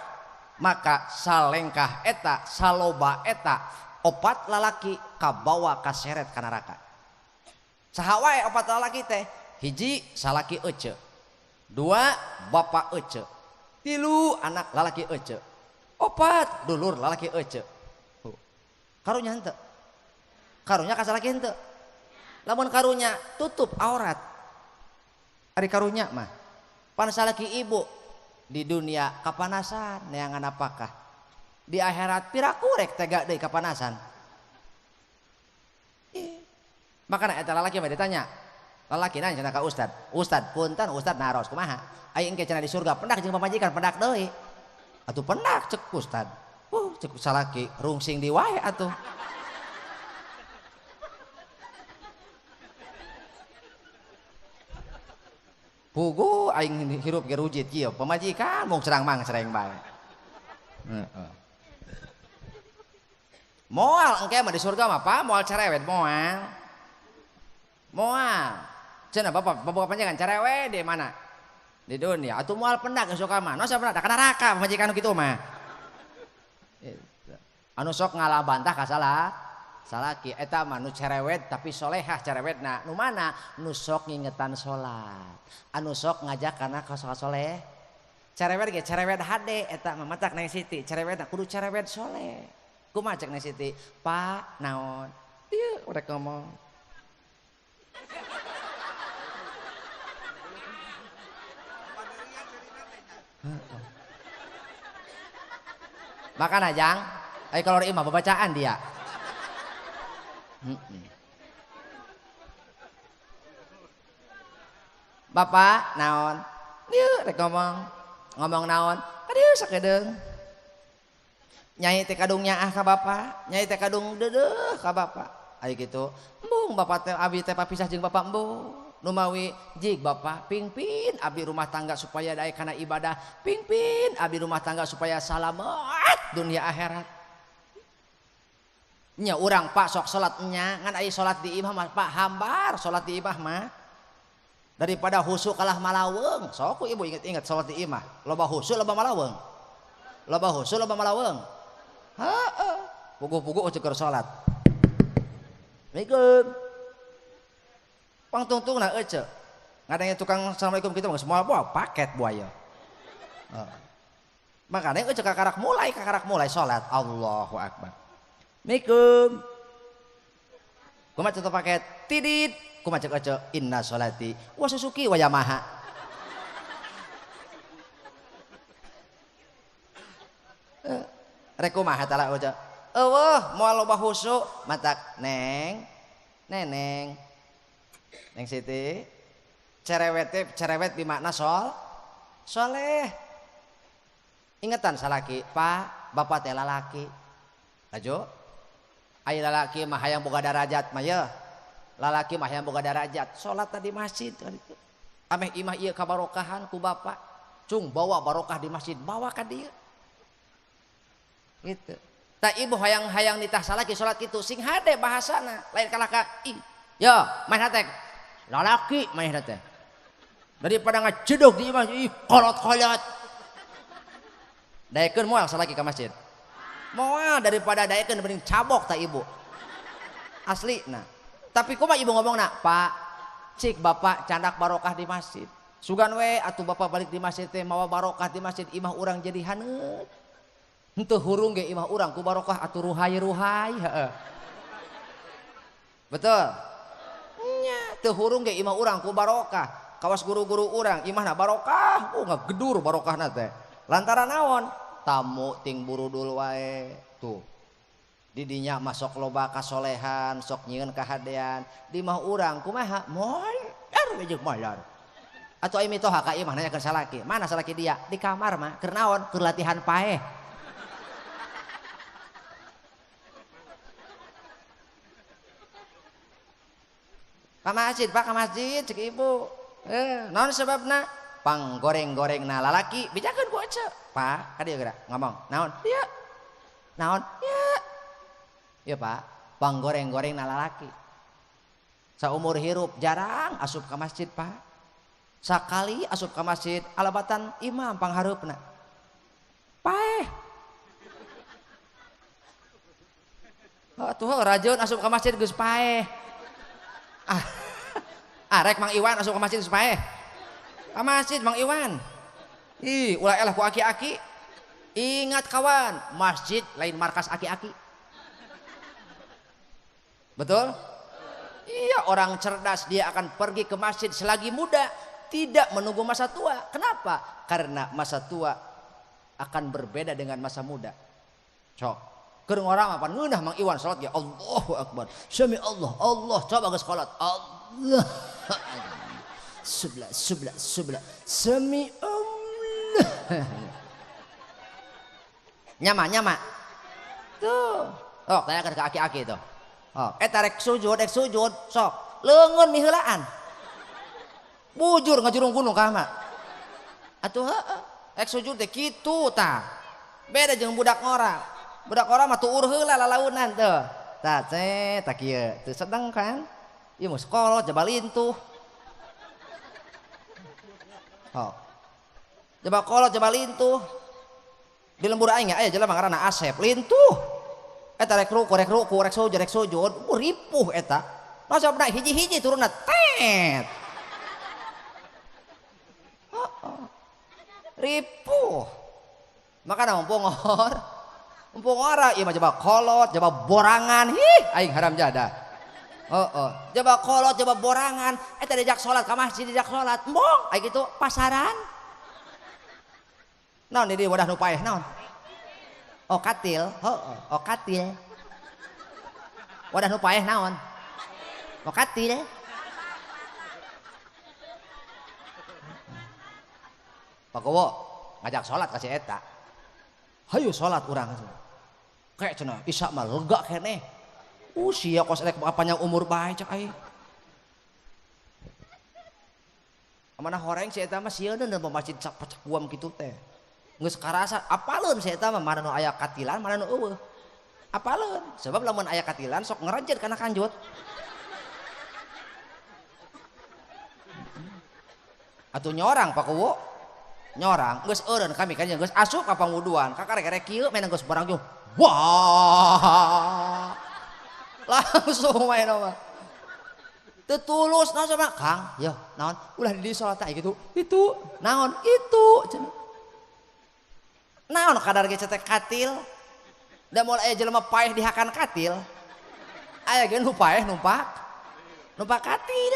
Speaker 1: Maka salengkah eta, saloba eta, opat lalaki kabawa kaseret ka neraka. Saha wae opat lalaki teh? Hiji salaki ece, dua bapak ece, tilu anak lalaki ece, opat dulur lalaki ece. Karunya henteu. Karunya ka salaki henteu. Lamun karunya tutup aurat. Ari karunya mah pan salaki ibu di dunia kapanasan neangan apakah. Di akhirat piraku rek tega deui kapanasan. Makana eta lalaki mah ditanya. Lalaki nanya cenah ka ustad. Ustad punten ustad naros kumaha? Aya engke cenah di surga pendak jeung pamajikan pendak deui. Atuh pendak cek ustad. Cek salaki rungsing di wae atuh. Pugu aing hirup ge rujit kieu pamajikan mung serang mang sereng bae. Heeh. Moal engke mah di surga mah pa moal cerewet moal. Moal. Cenah bapak bapak panjenengan cerewet di mana? Di dunia. Atuh moal pendak geus ka mana? Asa pendak ka neraka pamajikan kitu mah. Anu sok ngalabantah ka salah. Salaki eta mah nu cerewet tapi solehah cerewetna. Nu mana? Nu sok ngingetan salat. Anu sok ngajak kana ka soleh. Cerewet ge cerewet hade eta mah matak Neng Siti. Cerewetna kudu cerewet soleh. Kumaha cek Neng Siti? Pak naon? Ieu rek ngomong. Makan ajang, ayo kalau imah bacaan dia. Bapak naon? Ieu rek ngomong. Ngomong naon? Aduh sakedeung. Nyai teh kadung nyaah ka bapak, nyai teh kadung deudeuh ka bapak. Ayo gitu. Embung bapak teh abi teh papisah jeung bapak embung. Numawi jig bapak pingpin abdi rumah tangga supaya daek kana ibadah, pingpin abdi rumah tangga supaya salamet dunia akhirat. Nya urang pak sok salat nya ngan aya salat di imah mah pak hambar salat di imah mah. Daripada husuk kalah malaweung. Sok ku ibu inget-inget salat di imah, loba husuk loba malaweung. Loba husuk loba malaweung. Heeh. Puguh-puguh keur salat. Assalamualaikum. Pangtungtungna ece. Ngadenge tukang assalamualaikum kitu mah semua buah paket buaya. Heeh. Makanya ece kakarak mulai salat. Allahu akbar. Assalamualaikum. Kumaha contoh paket? Tidit. Kumaha cek ece? Inna sholati wa susuki wa yamaha. Rek kumaha tah ojo. Eueuh moal loba husuk matak neng. Neneng. Neng Siti. Cerewet teh cerewet di makna soleh. Ingetan salaki, Pak, bapak teh lalaki. Laju. Aya lalaki mah hayang boga darajat mah yeuh. Lalaki mah hayang boga darajat, salat di masjid. Ameh imah ieu kabarokahan ku bapak. Cung bawa barokah di masjid, bawa ka dieu. Gitu. Tah ibu hayang-hayang nitah salaki salat kitu sing hade bahasana, lain kalah ka ih. Yo, main hate. Lalaki main hate. Daripada ngajedog di imah ih kolot-kolot. Daekeun moal salaki ka masjid. Moal daripada daekeun mending cabok tah ibu. Asli nah. Tapi kumaha ibu ngomongna? Pak, cik bapak candak barokah di masjid. Sugan we atuh bapak balik di masjid teh mawa barokah di masjid imah urang jadi haneut. Henteu hurung ge imah urang ku barokah atuh ruhai-ruhai heeh. Betul? Nya, teu hurung ge imah urang ku barokah. Kawas guru-guru urang imahna barokah, oh ngagedur barokahna teh. Lantaran naon? Tamu ting burudul wae tuh. Didinya mah sok loba kasolehan, sok nyieun kahadean. Di imah urang kumaha? Molar we jeung molar. Atuh ai mitoha ka imah nanyakeun salaki. Mana salaki dia? Di kamar mah. Keur naon? Keur latihan paeh. Ka masjid, Pak, ka masjid cek ibu. Naon sebabna? Pang goreng-gorengna lalaki bejakeun ku ece. Pak, ka dieu geura ngomong. Naon? Ieu. Naon? Ieu. Ieu, Pak, pang goreng-gorengna lalaki. Saumur hirup jarang asup ka masjid, Pak. Sakali asup ka masjid alabatan imam panghareupna. Paeh. Atuh rajeun asup ka masjid geus paeh. Ah, rek Mang Iwan asup ka masjid geus paeh. Ka masjid Mang Iwan. Ih, ulah elah ku aki-aki. Ingat kawan, masjid lain markas aki-aki. Betul? Iya, orang cerdas dia akan pergi ke masjid selagi muda, tidak menunggu masa tua. Kenapa? Karena masa tua akan berbeda dengan masa muda. Sok, keur ngora mah pan ngeunah Mang Iwan salat ge Allahu Akbar. Sami Allah, Allah coba geus salat. Allah. Sebelah, sebelah, sebelah. Sami Allah. Nyama, nyama. Tuh. Oh, tanyakan ke aki-aki tuh. Oh, eta rek sujud, sok. Leungeun miheulaan. Bujur ngajurung gunung ka mah. Atuh heeh, rek sujud teh kitu tah. Beda jeung budak ngora. Budak ngora mah tuur heula lalaunan tuh. Tah teh tah kieu. Teu sedeng kan? Ieu mah sekolot jaba lintuh. Oh. Jaba kolot jaba lintuh. Di lembur aing aya jelema ngaranna Asep, lintuh. Eta rek ruku, rek sujud, ripuh eta. Nasabna hiji-hiji turunna tet. Ripuh. Makana mumpung ora ieu mah jaba kolot, jaba borangan, hih aing haram jadah. Heeh, jaba kolot, jaba borangan, eta diajak salat ka masjid, diajak salat, embung aing kitu pasaran. Naon di wadah nu paeh naon? Oh katil, heeh, oh katil. Wadah nu paeh naon? Oh katil. Pak Gowo ngajak salat ka si eta. Hayu salat urang. Kayak cenah isya mah lega keneh. Sia kos rek panjang umur bae cek aing. Amanah horeng si eta mah sieun da masjid pecak guam kitu teh. Geus karasa apaleun si eta mah mana nu aya katilan mana nu eueuh. Apaleun sebab lamun aya katilan sok ngerejet kana kanjut. Atuh nyorang Pak Kuwu. Nyorang geus eureun kami kan geus asup ka panguduan kakarek-karek kieu main geus barang jeung wah. Langsung main mah. Teu tulus naon sama Kang, yo naon ulah di salat teh kitu. Itu naon itu cenah. Naon kadar ge cetek katil. Da moal aya jelema paeh dihakan katil. Aya ge nu paeh numpak katil.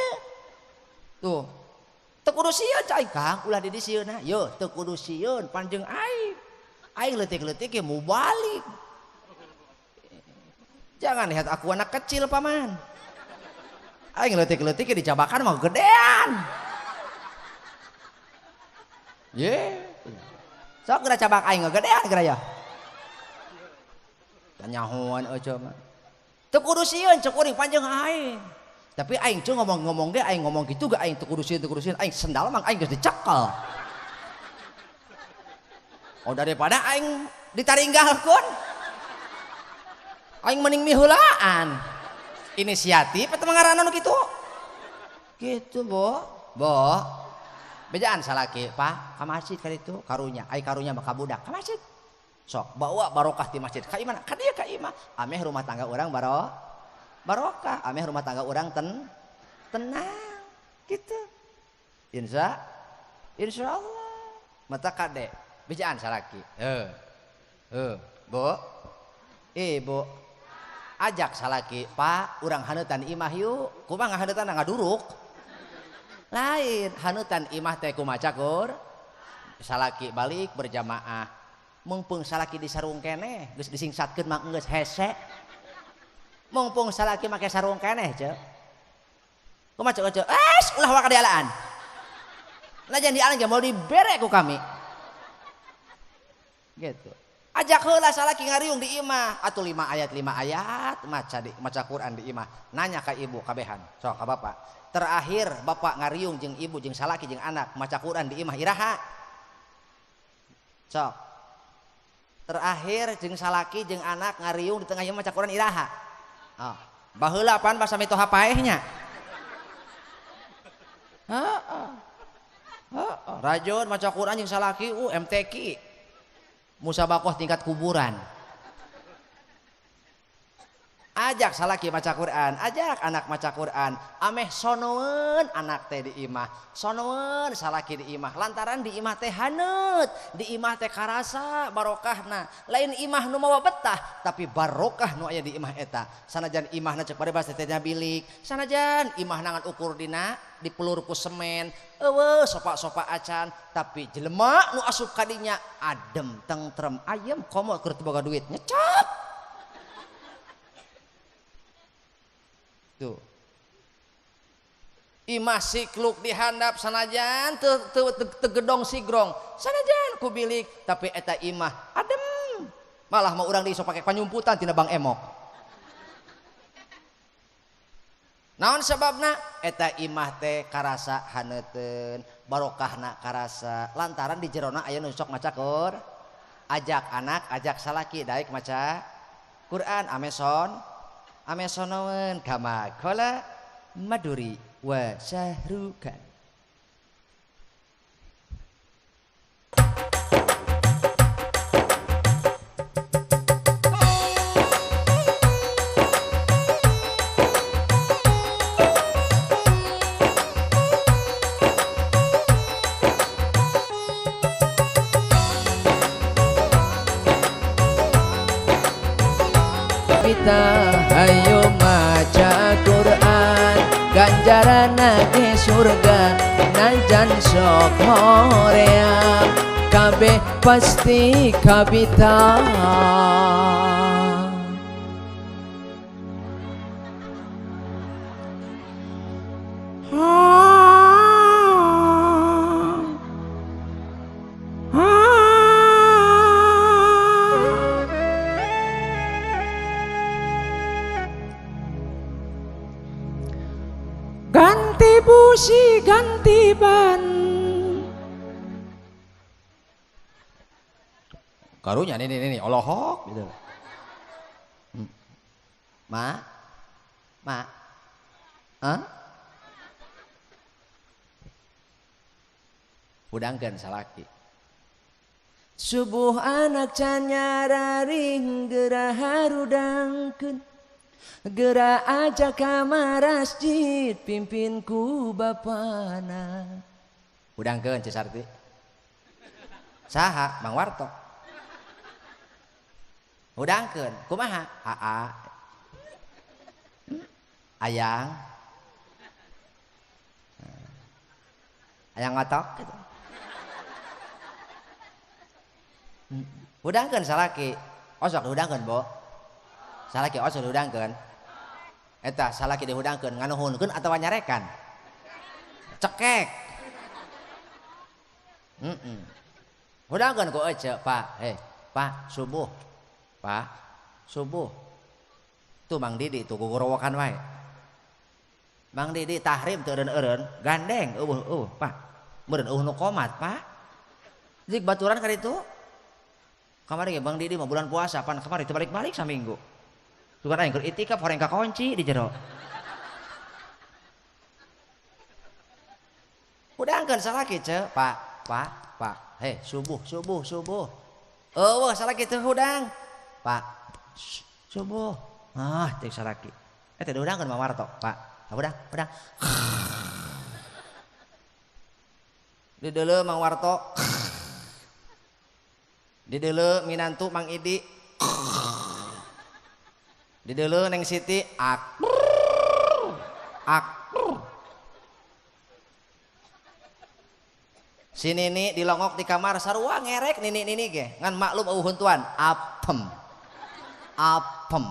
Speaker 1: Tuh. Teu kudu sieun cai Kang, ulah di sieunna. Yo teu kudu sieun panjeung aing. Aing leutik-leutik ya mau balik. Jangan lihat aku anak kecil paman. Aing leutik-leutik ya dicabakan mah gedean. Ye. Sok geura cabak aing gedean geura ya. Tanyahoan eueuh mah. Teu kudu sieun cek kuring panjang aing. Tapi aing cuy ngomong-ngomong ge aing ngomong gitu ge aing teu kudu sieun aing sendal mah aing geus dicekel. Oh daripada aing ditaringgalkeun. Aing mending miheulaan. Inisiatif eta mah ngaranna nu kitu. Kitu, Bo. Bo. Bejaan salaki, Pak, ka masjid ka ditu karunya. Ai karunya mah ka budak ka masjid. Sok bawa barokah di masjid. Ka imah, ka dieu ka imah. Ameh rumah tangga urang barokah, ameh rumah tangga urang tenang gitu. Insya Allah. Mata kade bejaan salaki. Bu. Ibu. Ajak salaki, Pak, urang haneutan imah yuk. Kumaha ngahaneutan ngaduruk? Lain, haneutan imah teh kumaca kur. Salaki balik berjamaah. Mumpung salaki di sarung keneh, geus disingsatkeun mah geus hese. Mumpung salaki make sarung keneh ceu. Kumaha ceu ceu? Es ulah waka dialaan. Najan dialaan ge moal dibere ku kami. Gitu. Ajak heula salaki ngariung di imah, atuh 5 ayat maca Quran di imah. Nanya ka ibu kabehan, sok ka bapak. Terakhir bapak ngariung jeung ibu jeung salaki jeung anak maca Quran di imah iraha. Sok. Terakhir jeung salaki jeung anak ngariung di tengah imah maca Quran iraha. Oh, baheula pan basa mitoha paehnya. Heeh. Heeh, rajin maca Quran jeung salaki MTQ. Musabakoh tingkat kuburan. Ajak salaki maca Quran, ajak anak maca Quran. Ameh sonoeun anak teh di imah, sonoeun salaki di imah. Lantaran di imah teh haneut, di imah teh karasa barokahna. Lain imah nu mawa betah, tapi barokah nu aya di imah eta. Sanajan imahna cek paribasa teh bilik, sanajan imahna ngan ukur dina dipelur ku semen, eueuh sopa-sopa acan, tapi jelema nu asup ka dinya adem, tentrem, ayem, komo keur teu boga duit, nyecap. Tuh. Imah sikluk dihandap sanajan teu gedong sigrong, sanajan ku bilik, tapi eta imah adem. Malah mau urang diiso pake panyumputan tina Bang Emok. Naon sebabna? Eta imah teh karasa haneuteun, barokahna karasa. Lantaran di jerona aya nu sok maca Quran. Ajak anak, ajak salaki daek maca Quran ameson. Amesonoen kama kola maduri wa sahrukan.
Speaker 2: Ayo maca Quran, ganjaran ke surga, najan sok hoream, kabeh pasti kabita. Ganti busi, ganti ban.
Speaker 1: Karunya nih olohok gitu. Ma, ma, hah? Udangkeun salaki.
Speaker 2: Subuh anak can nyararing geura harudangkeun. Geura aja ka masjid pimpin ku bapana.
Speaker 1: Udangkeun Ceu Sarti. Saha Mang Warto. Udangkeun kumaha? Aa. Ayang. Ayang ngotok gitu. Hudangkeun salaki. Osok dihudangkeun, Bo. Salaki osok dihudangkeun. Eta salaki dihudangkeun nganuhunkeun atawa nyarekan. Cekek. Hudangkeun ku ece, Pak. Pak, subuh. Pak, subuh. Tuh Mang Didi tuh gugorowokan wae. Mang Didi tahrim teu eureun-eureun, gandeng eueuh eueuh, Pak. Meureun eueuh nu komat, Pak. Jik baturan ka ditu. Kamari ge Bang Didi mah bulan puasa pan kamari teu balik-balik saminggu. Sugan aing keur itikaf horeng kakunci di jero. Hudangkeun salaki ce, Pak, Pak, Pak. Hei, subuh, subuh, subuh. Eueuh salaki teu hudang. Pak, subuh. Ah, teu salaki. Eta dihudangkeun Mang Warto, Pak. Hudang, hudang. Di deuleu Mang Warto. Di deuleu minantu Mang Idi. Di deuleu Neng Siti ak. Ak. Si nini dilongok di kamar sarua ngerek nini-nini ge ngan maklum eueuh huntuan apem. Apem.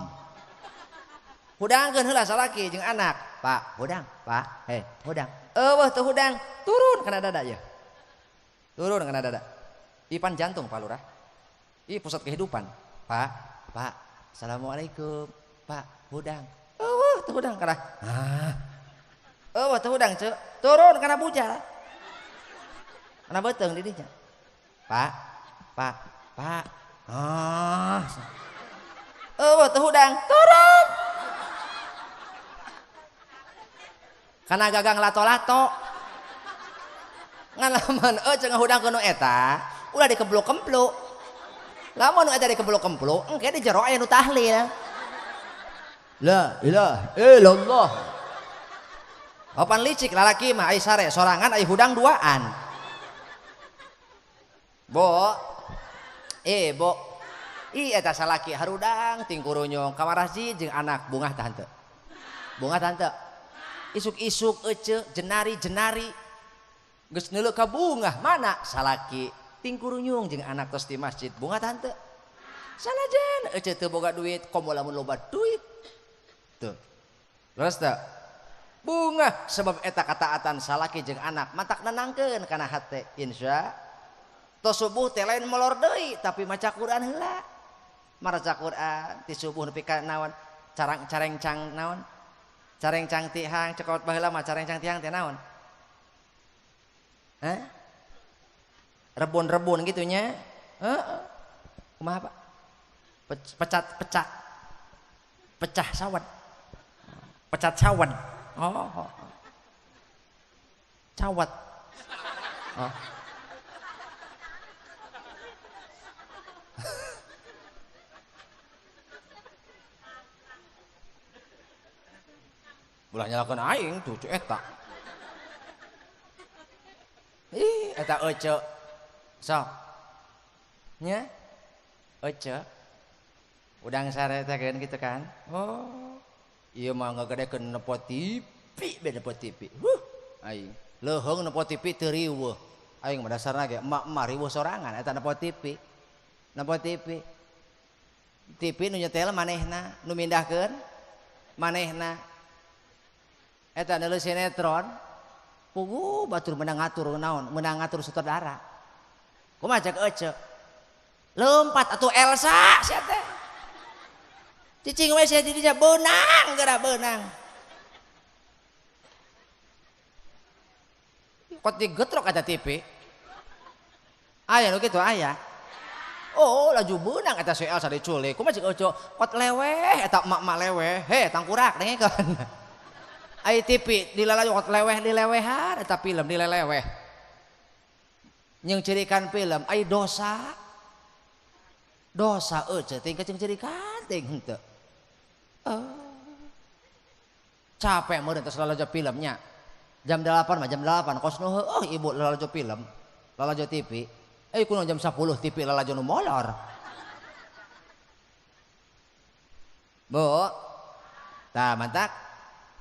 Speaker 1: Hudangkeun heula salaki jeung anak. Pak, hudang, Pak. Hei, hudang. Eueuh teu hudang, turun kana dada ye. Turun kana dada. Ipan jantung Pak Lurah. Ih pusat kehidupan. Pak, Pak, assalamualaikum. Pak, hudang. Eueuh teu hudang kana. Ah. Eueuh teu hudang ceu. Turun kana bujal. Kana beuteung di dinya. Pak, Pak, Pak. Ah. Eueuh teu hudang, turun. Kana gagang lato-lato. Ngan lamun eueuh ngahudangkeun nu eta, ulah dikempluk-kempluk. Lamun nu eta dikempluk-kempluk, engke di jero aya nu tahlil. La ilaha illallah. Papan licik lalaki mah ai sare sorangan ai hudang duaan. Bo. Bo. Ih eta salaki harudang ting kurunyung ka masjid jeung anak bungah tah henteu. Bungah tah henteu. Isuk-isuk ece jenari-jenari geus neuleuh ka bungah mana salaki ting kurunyung jeung anak tos di masjid bungah tah henteu. Sanajan ece teu boga duit komo lamun loba duit. Tuh. Leres teu? Bungah sebab eta kataatan salaki jeung anak matak nenangkeun kana hate insya. Tos subuh teh lain molor deui tapi maca Quran heula. Maca Quran ti subuh nepi ka naon? Carang carengcang naon? Carengcang tihang cekot baheula mah carengcang tihang teh naon? Hah? Rebun-rebun gitu nya. Heeh. Kumaha Pak? Pecat pecah. Pecah sawat. Pecat sawat. Oh. Cawat. Oh. Ulah nyalakeun aing tuh cu eta. Ih, eta ece. Sok. Nya? Ece. Udang sare teh kan gitu kan. Oh. Ieu mah ngagedekeun nepo TV, be nepo TV. Huh, aing. Leuheung nepo TV teu riweuh. Aing mah dasarna ge emak-emak riweuh sorangan eta nepo TV. Nepo TV. TV nu nyetel manehna, nu mindahkeun manehna. Eta neuleuh sinetron puguh batur menang ngatur naon, menang ngatur sutradara. Kumaha cek ece? Lompat atuh Elsa sia teh. Cicing we sia di dinya beunang geura beunang. Kot digetrok eta TV. Aya nu kitu aya. Oh, laju beunang eta si Elsa diculik. Kumaha cek ece? Kot leweh eta emak-emak leweh. He, tangkurak dengekeun. Ai TV dilalaju kot leweh dilewehan eta film dileleweh. Jeung cirikan film ai dosa. Dosa eueuh teh jeung cirikan teh henteu. Capek meureun tos lalajo filmnya. Jam 8 mah jam 8 kos nu heueuh ibu lalajo film, lalajo TV. Kuno jam 10 TV lalajo nu molor. Bu. Tah mantak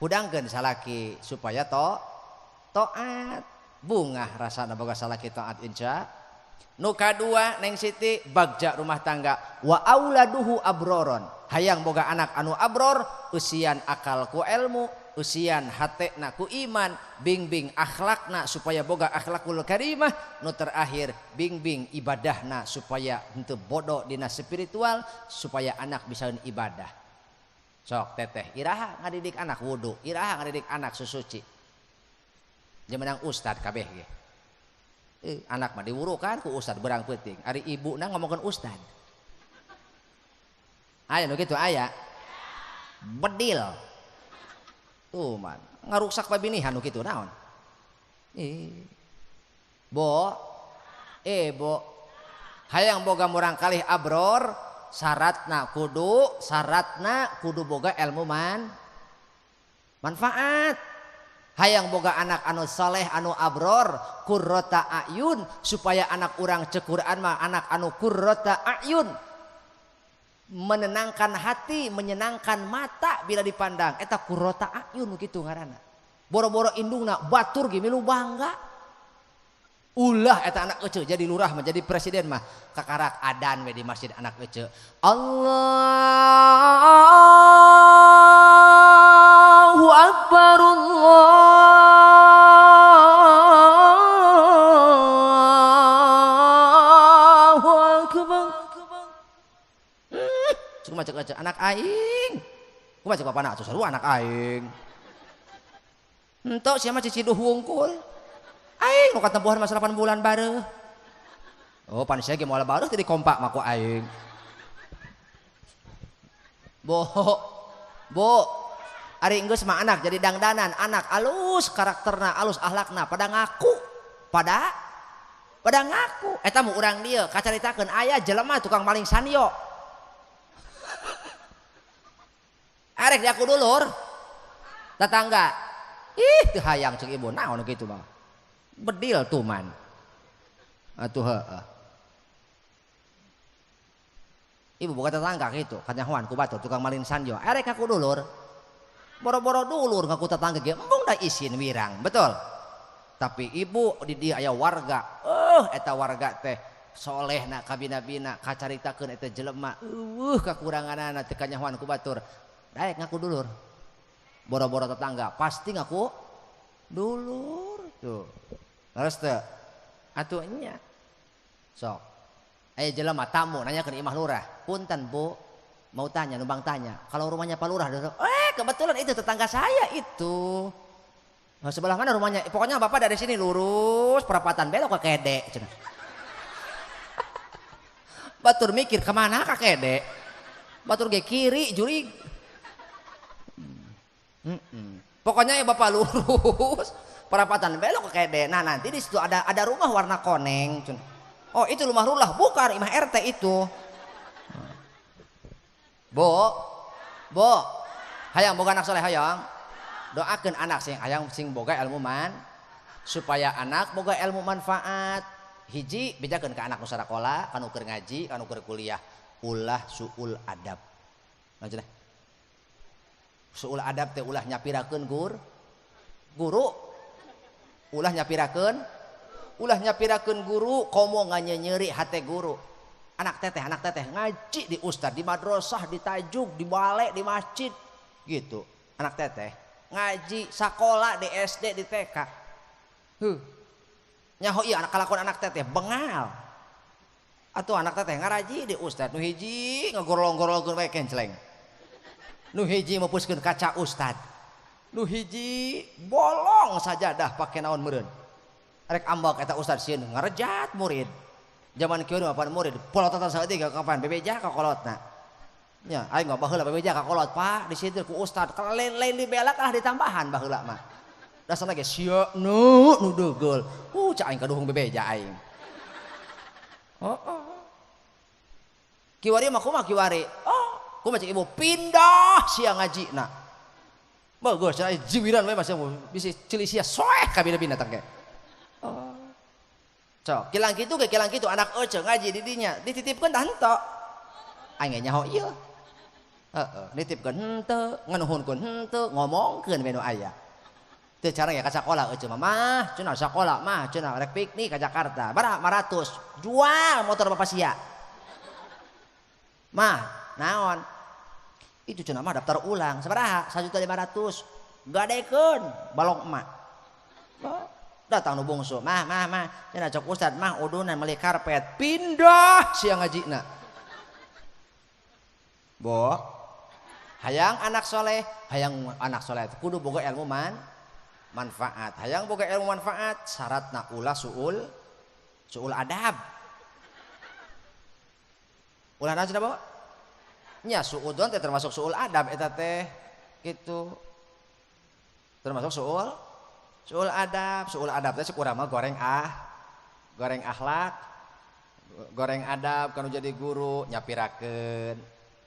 Speaker 1: hudangkeun salaki supaya taat. Bungah rasana boga salaki taat insya Nu kadua Neng Siti bagja rumah tangga wa auladuhu abroron. Hayang boga anak anu abror, usian akal ku ilmu, usian hatena ku iman, bingbing akhlakna supaya boga akhlakul karimah, nu terakhir bingbing ibadahna supaya henteu bodoh dina spiritual supaya anak bisa ibadah. Sok teteh iraha ngadidik anak wudu, iraha ngadidik anak susuci. Jeung menang ustad kabeh ge. Anak mah diwurukan ku ustad berang peuting, ari ibuna ngomongkeun ustad. Aya nu kitu aya. Bedil. Tuh man, ngaruksak pabinihan nu kitu naon? Bo, bo. Hayang boga murang kalih abror, syaratna kudu boga ilmu manfaat. Hayang boga anak anu soleh anu abror, qurrata ayun, supaya anak urang cek Quran mah anak anu qurrata ayun, menenangkan hati, menyenangkan mata bila dipandang. Eta qurrata ayun kitu ngaranna. Boro-boro indungna batur ge milu bangga. Ulah eta anak ece jadi lurah mah, jadi presiden mah kakarak adan we di masjid anak ece. Allahu akbar, Allahu akbar. Cuma cek ece anak aing. Kumaha cek bapana atuh sarua anak aing. Entok sia mah ciciduh wungkul. Aing nu katempuhan masa 8 bulan bareuh. Oh, pan sia ge moal bareuh teh dikompak mah ku aing. Bo. Bo. Ari enggeus mah anak jadi dangdanan, anak alus karakterna, alus akhlakna, pada ngaku. Pada ngaku. Eta mu urang dieu kacaritakeun aya jelema tukang maling sanyo. Arek diaku dulur. Tetangga. Ih, teu hayang ceuk ibu naon kitu mah. Bedil tuman. Atuh heeh. Ibu boga tetangga kitu, kanyahoan ku batur tukang maling sanjo. Arek ngaku dulur. Boro-boro dulur ngaku tetangga ge embung da isin wirang, betul. Tapi ibu di dieu aya warga. Eta warga teh solehna kabina-bina kacaritakeun eta jelema. Eueuh kakuranganana teu kanyahoan ku batur. Daek ngaku dulur. Boro-boro tetangga pasti ngaku dulur tuh. Terus teu atuh nya. Sok. Aya jelema tamu nanyakeun imah lurah. Punten Bu, mau tanya numpang tanya. Kalau rumahnya Pak Lurah, kebetulan itu tetangga saya itu. Nah, sebelah mana rumahnya? Pokoknya Bapak dari sini lurus perapatan belok ke Kede. Batur mikir kemana ke Kede? Batur ge kiri jurig. Pokoknya ya Bapak lurus perapatan belok ke Kede. Nah nanti di situ ada rumah warna koneng. Oh itu rumah lurah, bukan imah RT itu. Bo, bo, hayang boga anak soleh hayang. Doakan anak sing hayang sing boga ilmu man, supaya anak boga ilmu manfaat. Hiji bejakeun ka anak nu sarakola, kanu keur ngaji, kanu keur kuliah, ulah suul adab. Lanjut deh. Suul adab teh ulah nyapirakeun guru. Ulah nyapirakeun guru komo nganyenyeri hate guru. Anak teteh ngaji di ustad, di madrasah, di tajuk, di balai, di masjid gitu. Anak teteh ngaji sekolah di SD, di TK. Nyaho ieu anak kalakuan anak teteh bengal. Atuh anak teteh ngaraji di ustad nu hiji ngagorolong-gorolongkeun we kenceleng. Nu hiji meupeuskeun kaca ustad. Nu hiji bolong sajadah pake naon meureun. Rek ambak eta ustad sieun ngarejat murid. Zaman kieu mah pan murid polototan saeutik kapan bebeja ka kolotna. Nya aing mah baheula bebeja ka kolot Pak di situ ku ustad kalau lain dibela kalah ditambahan baheula mah. Dasarna ge sia nu deugel. Cak aing kaduhung bebeja aing. Oh. Kiwari mah kumaha kiwari? Oh, kumaha cek ibu pindah sia ngajina. Bagus cenah jiwiran we masih bisi ceuli sia soeh kabina-bina tangke. Oh. Cok, kilang kitu ge kilang kitu anak ece ngaji di dinya dititipkeun tah henteu. Aing nyaho ieu. Heeh, nitipkeun henteu, nganuhunkeun henteu, ngomongkeun we nu aya. Teu cara ya ka sakola euceu mah cenah sakola mah cenah rek piknik ka Jakarta. Baraha 500 jual motor bapak sia. Mah naon? Itu cenah mah daftar ulang sabaraha? 1.500.000. Gadekeun balong emak. Datang nu bungsu, mah mah mah cenah cok ustad mah udunan meuli karpet, pindah sia ngajina. Bo, hayang anak soleh, hayang anak soleh kudu boga ilmu manfaat. Hayang boga ilmu manfaat syaratna ulah suul adab. Ulah naon cenah bo? Nya suudzon teh termasuk suul adab eta teh gitu. Termasuk suul adab, suul adab teh kurang mah goreng akhlak, goreng adab kanu jadi guru nyapirakeun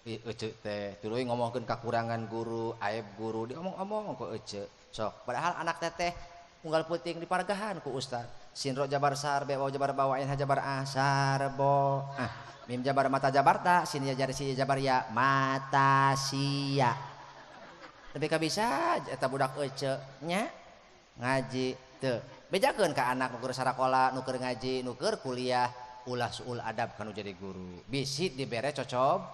Speaker 1: eceu teh tuluy ngomongkeun kakurangan guru, aib guru diomong-omong ku eceu. Sok padahal anak teteh unggal peuting dipargahan ku ustad. Sin ro jabar sar be waw jabar ba wa ain ha jabar a sarbo. Ah, mim jabar mata jabar ta, sin ya jar si jabar ya mata sia. Tapi ka bisa eta budak eceu nya ngaji teu. Bejakeun ka anak nu keur sarakola, nu keur ngaji, nu keur kuliah, ulah suul adab kanu jadi guru. Bisi dibere cocob,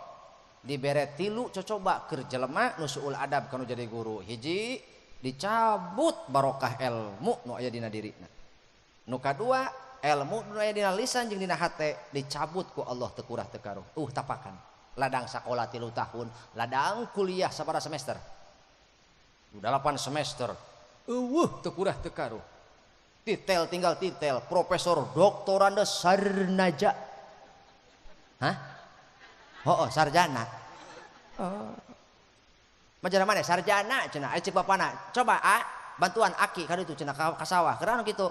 Speaker 1: dibere tilu cocoba keur jelema nu suul adab kanu jadi guru. Hiji dicabut barokah ilmu nu aya dina dirina. Nu kadua ilmu nu aya dina lisan jeung dina hate dicabut ku Allah teu kurah teu karuh. Tapakan. Ladang sakola 3 tahun, ladang kuliah sabaraha semester? 8 semester. Eueuh teu kurah teu karuh. Titel tinggal titel, profesor doktoranda sarnaja. Hah? Oh, sarjana. Oh. Majana mana sarjana cenah cek bapana. Coba a bantuan aki ka ditu cenah ka sawah. Keur anu kitu.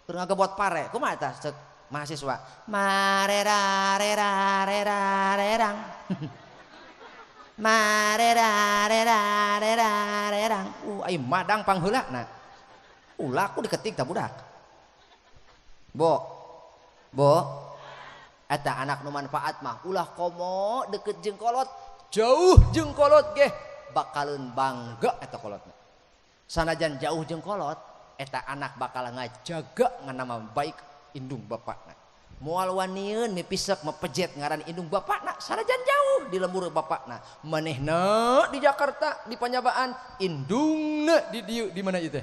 Speaker 1: Keur ngagebot pare. Kumaha tah cek mahasiswa? Marera rera rera rerang. Marera rera rera rerang. Ai madang pangheulana. Ulah ku diketik tah budak. Bo. Bo. Eta anak nu manfaat mah ulah komo deket jeung kolot, jauh jeung kolot geh bakaleun bangga eta kolotna. Sanajan jauh jeung kolot, eta anak bakal ngajaga nganama baik indung bapakna. Moal wanieun mipisek mepejet ngaran indung bapakna sanajan jauh di lembur bapakna. Manehna di Jakarta di Panyabaan, indungna di dieu di mana ieu teh?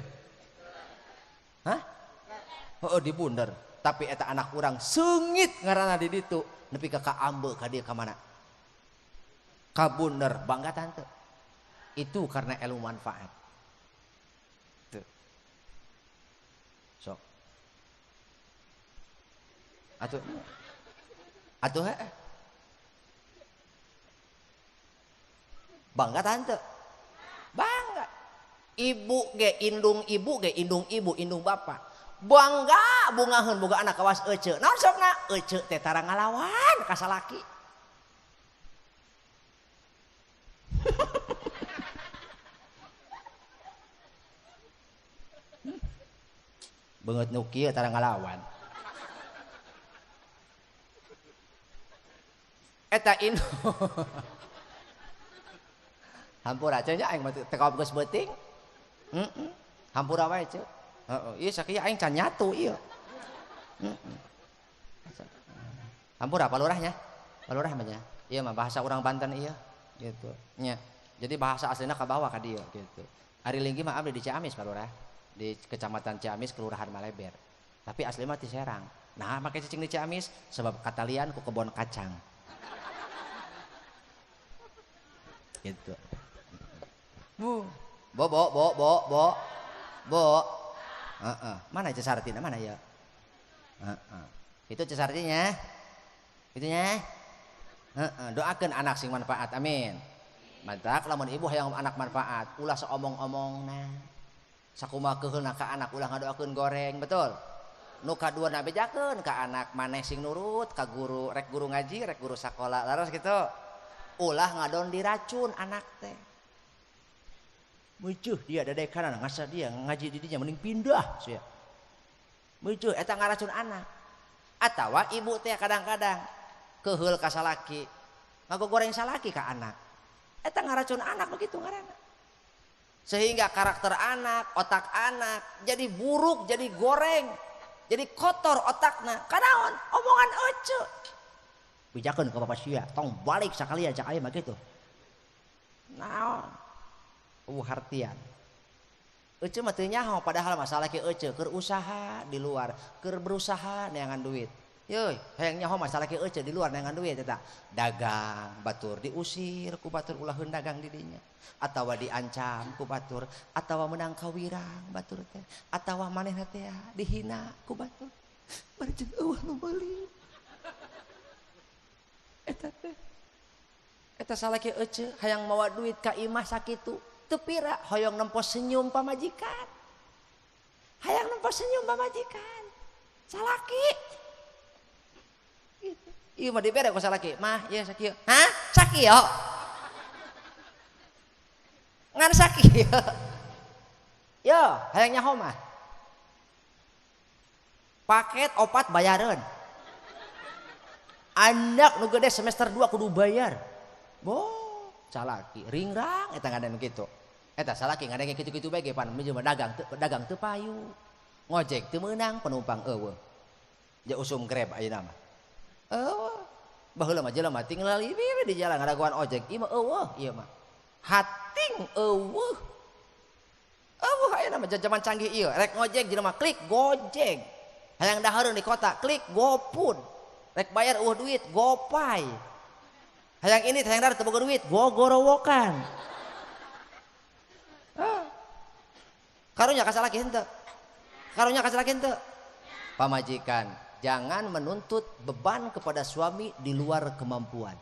Speaker 1: Hah? Heuh di Bunder. Tapi eta anak urang seungit ngaranna di ditu nepi ka kaambe ka dieu ka mana? Ka Bunder bangga tante. Itu karena ilmu manfaat. Tuh. Sok. Atuh heuh. Bangga tante. Bangga. Ibu ge indung ibu ge indung ibu indung bapak. Bangga bungaheun boga anak kawas eceu. Naon sokna? Eceu teh tara ngalawan ka salaki. Beungeut nu kieu tara ngalawan. Eta indung. Hampura ceu nya aing mah teu kaop geus beuting. Heeh. Hampura wae ceu. Heeh, ieu sakieu aing can nyatu ieu. Heeh. Hampura palurahnya. Palurah mah nya. Ieu mah bahasa urang Banten ieu gitu. Nya. Jadi bahasa aslina kabawa ka dieu gitu. Ari linggi mah abdi di Ciamis palurah. Di Kecamatan Ciamis Kelurahan Maleber. Tapi asli mah di Serang. Nah, make cicing di Ciamis sebab katalian ku kebon kacang. Gitu. Bu. Bo bo bo bo bo. Bo. Heeh. Mana Cesartina mana ya? Heeh. Itu Cesartinya. Itunya. Heeh, doakeun anak sing manfaat. Amin. Mantak lamun ibu hayang anak manfaat, ulah saomong-omongna. Sakumaha keuheulna ka anak ulah ngadoakeun goreng, betul? Nu kadua na bejakeun ka anak maneh sing nurut ka guru, rek guru ngaji, rek guru sakola. Laras gitu. Ulah ngadon diracun anak teh. Meuceuh dia dadekanan ngasa dia ngaji di dinya mending pindah sia. Meuceuh eta ngaracun anak. Atawa ibu teh kadang-kadang keheul ka salaki, ngagogoreng salaki ka anak. Eta ngaracun anak begitu ngaranna. Sehingga karakter anak, otak anak jadi buruk, jadi goreng, jadi kotor otakna. Kanaon? Omongan ece. Bijakeun ka bapak sia, tong balik sakalian cak aya mah kitu. Naon? Eueuh hartian. Ece mah teu nyaho padahal masalah ke ece keur usaha di luar, keur berusaha neangan duit. Yeuh, hayang nyaho masalah ke ece di luar neangan duit eta. Dagang batur diusir ku batur ulah dagang di dinya. Atawa diancam ku batur, atawa menang kawirang batur teh, atawa manehna teh dihina ku batur. Bari jeung eueuh nu meuli. Eta teh. Eta salaki ece hayang mawa duit ka imah sakitu. Teu pira hoyong nempo senyum pamajikan. Hayang nempo senyum pamajikan. Salaki. Gitu. Ieu mah dibere ku salaki. Mah, ieu sakieu. Hah? Sakieu? Ngan sakieu. Yo, hayang nyaho mah. Paket opat bayareun. Anak nu gede semester 2 kudu bayar. Boh, salaki ringrang eta ngadan kitu. Eta salaki ngadan kitu-kitu bae ge pan mah dagang teu dagang teu payu. Ngojek teu meunang penumpang eueuh. Ja usum Grab ayeuna mah. Eueuh. Baheula mah jelema tinggal we di jalan ngadagoan ojek. Ieu mah eueuh ieu mah. Hating eueuh. Eueuh ayeuna mah jaman canggih ieu. Rek ngojek jelema klik Gojek. Hayang dahareun di kota klik GoFood. Rek bayar eueuh duit GoPay. Hayang ini hayang dar teu boga duit gogorowokan. Ah. Karunya ka salaki henteu. Karunya ka salaki henteu. Pamajikan jangan menuntut beban kepada suami di luar kemampuan.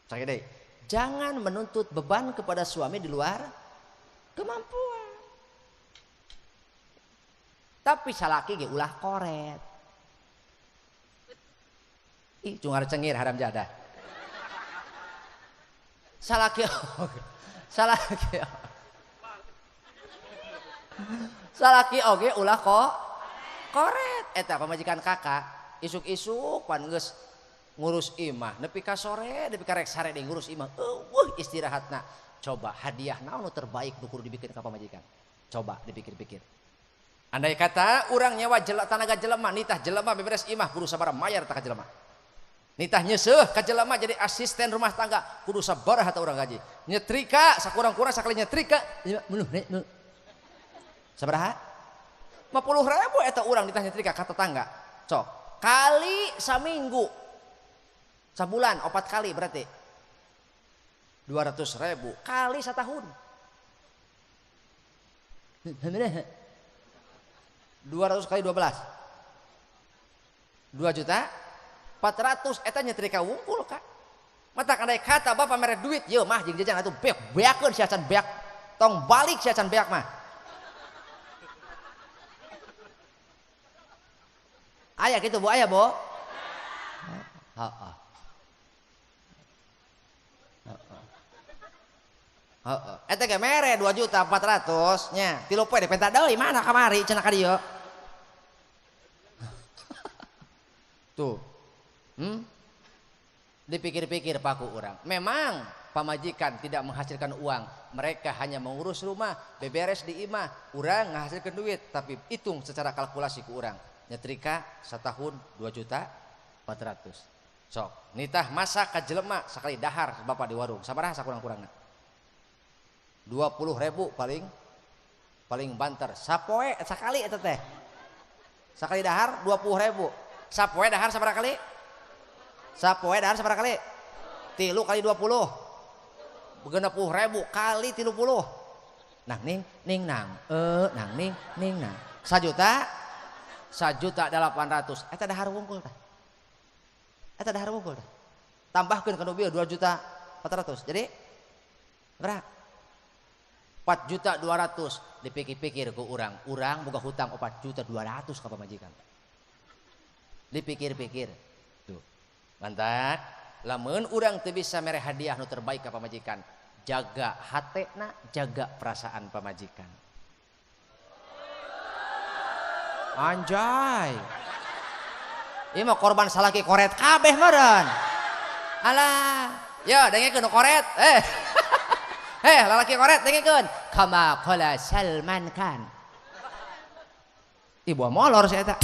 Speaker 1: Sakit deui. Jangan menuntut beban kepada suami di luar kemampuan. Tapi salaki ge ulah koret. Ih, cungar cengir haram jadah. Salaki salaki salaki oge ulah kok koret. Eta pamajikan kakak isuk-isuk pan geus ngurus imah nepi ka sore nepi ka rek sare deui ngurus imah eueuh istirahatna. Coba hadiah naon nu terbaik nu kudu dibikeun ka pamajikan? Coba dipikir-pikir. Andai kata urang nyewa tanaga jelema nitah jelema beberes imah kudu sabaraha mayar tah ka jelema. Nitah nyeuseuh ka jelema jadi asisten rumah tangga kudu sabaraha tah urang gaji. Nyetrika sakurang-kurang sakali nyetrika sabaraha? 50.000 eta urang nitah nyetrika ka tetangga. Sok kali saminggu. Sabulan 4 kali berarti 200.000 kali setahun. 200 kali 12. 2.400.000 eta nyetrika wungkul kak. Mata andai kata bapak mere duit yeuh mah jeung jajan atuh beak beakeun sia can beak. Tong balik sia can beak mah. Aya kitu Bu, aya Bu. Heeh. Heeh. Eta ge mere 2.400.000 nya. 3 poe dipenta deui mana kamari cenah ka dieu. Tuh. Dipikir-pikir paku urang. Memang pamajikan tidak menghasilkan uang, mereka hanya mengurus rumah, beberes di imah, urang menghasilkan duit, tapi hitung secara kalkulasi ku urang. Nyetrika setahun 2.400.000. Sok, nitah masak ka jelema sakali dahar bapak di warung. Sabaraha sakurang-kurangna? 20.000 paling banter. Sapoe sakali eta teh. Sakali dahar 20.000. Sapoe dahar sabaraha kali? Sapoe dahar sabaraha kali? 3 kali 20. 60.000 kali 30. Nang ning ning nang nang ning ning nang. 1.800.000. Eta dahar wungkul tah. Eta dahar wungkul tah. Tambahkeun ka nu bieu 2.400.000. Jadi berapa? 4.200.000. Dipikir-pikir ku urang, urang boga hutang 4.200.000 ka pamajikan. Dipikir-pikir. Tuh. Mantap. Lamun urang teu bisa mere hadiah nu terbaik ka pamajikan, jaga hatena, jaga perasaan pamajikan. Anjay. Ieu mah korban salaki koret kabeh meureun. Alah, yo dengekeun nu koret. Heh, lalaki koret dengekeun. Kama qala Salman Khan. Ibu molor si eta.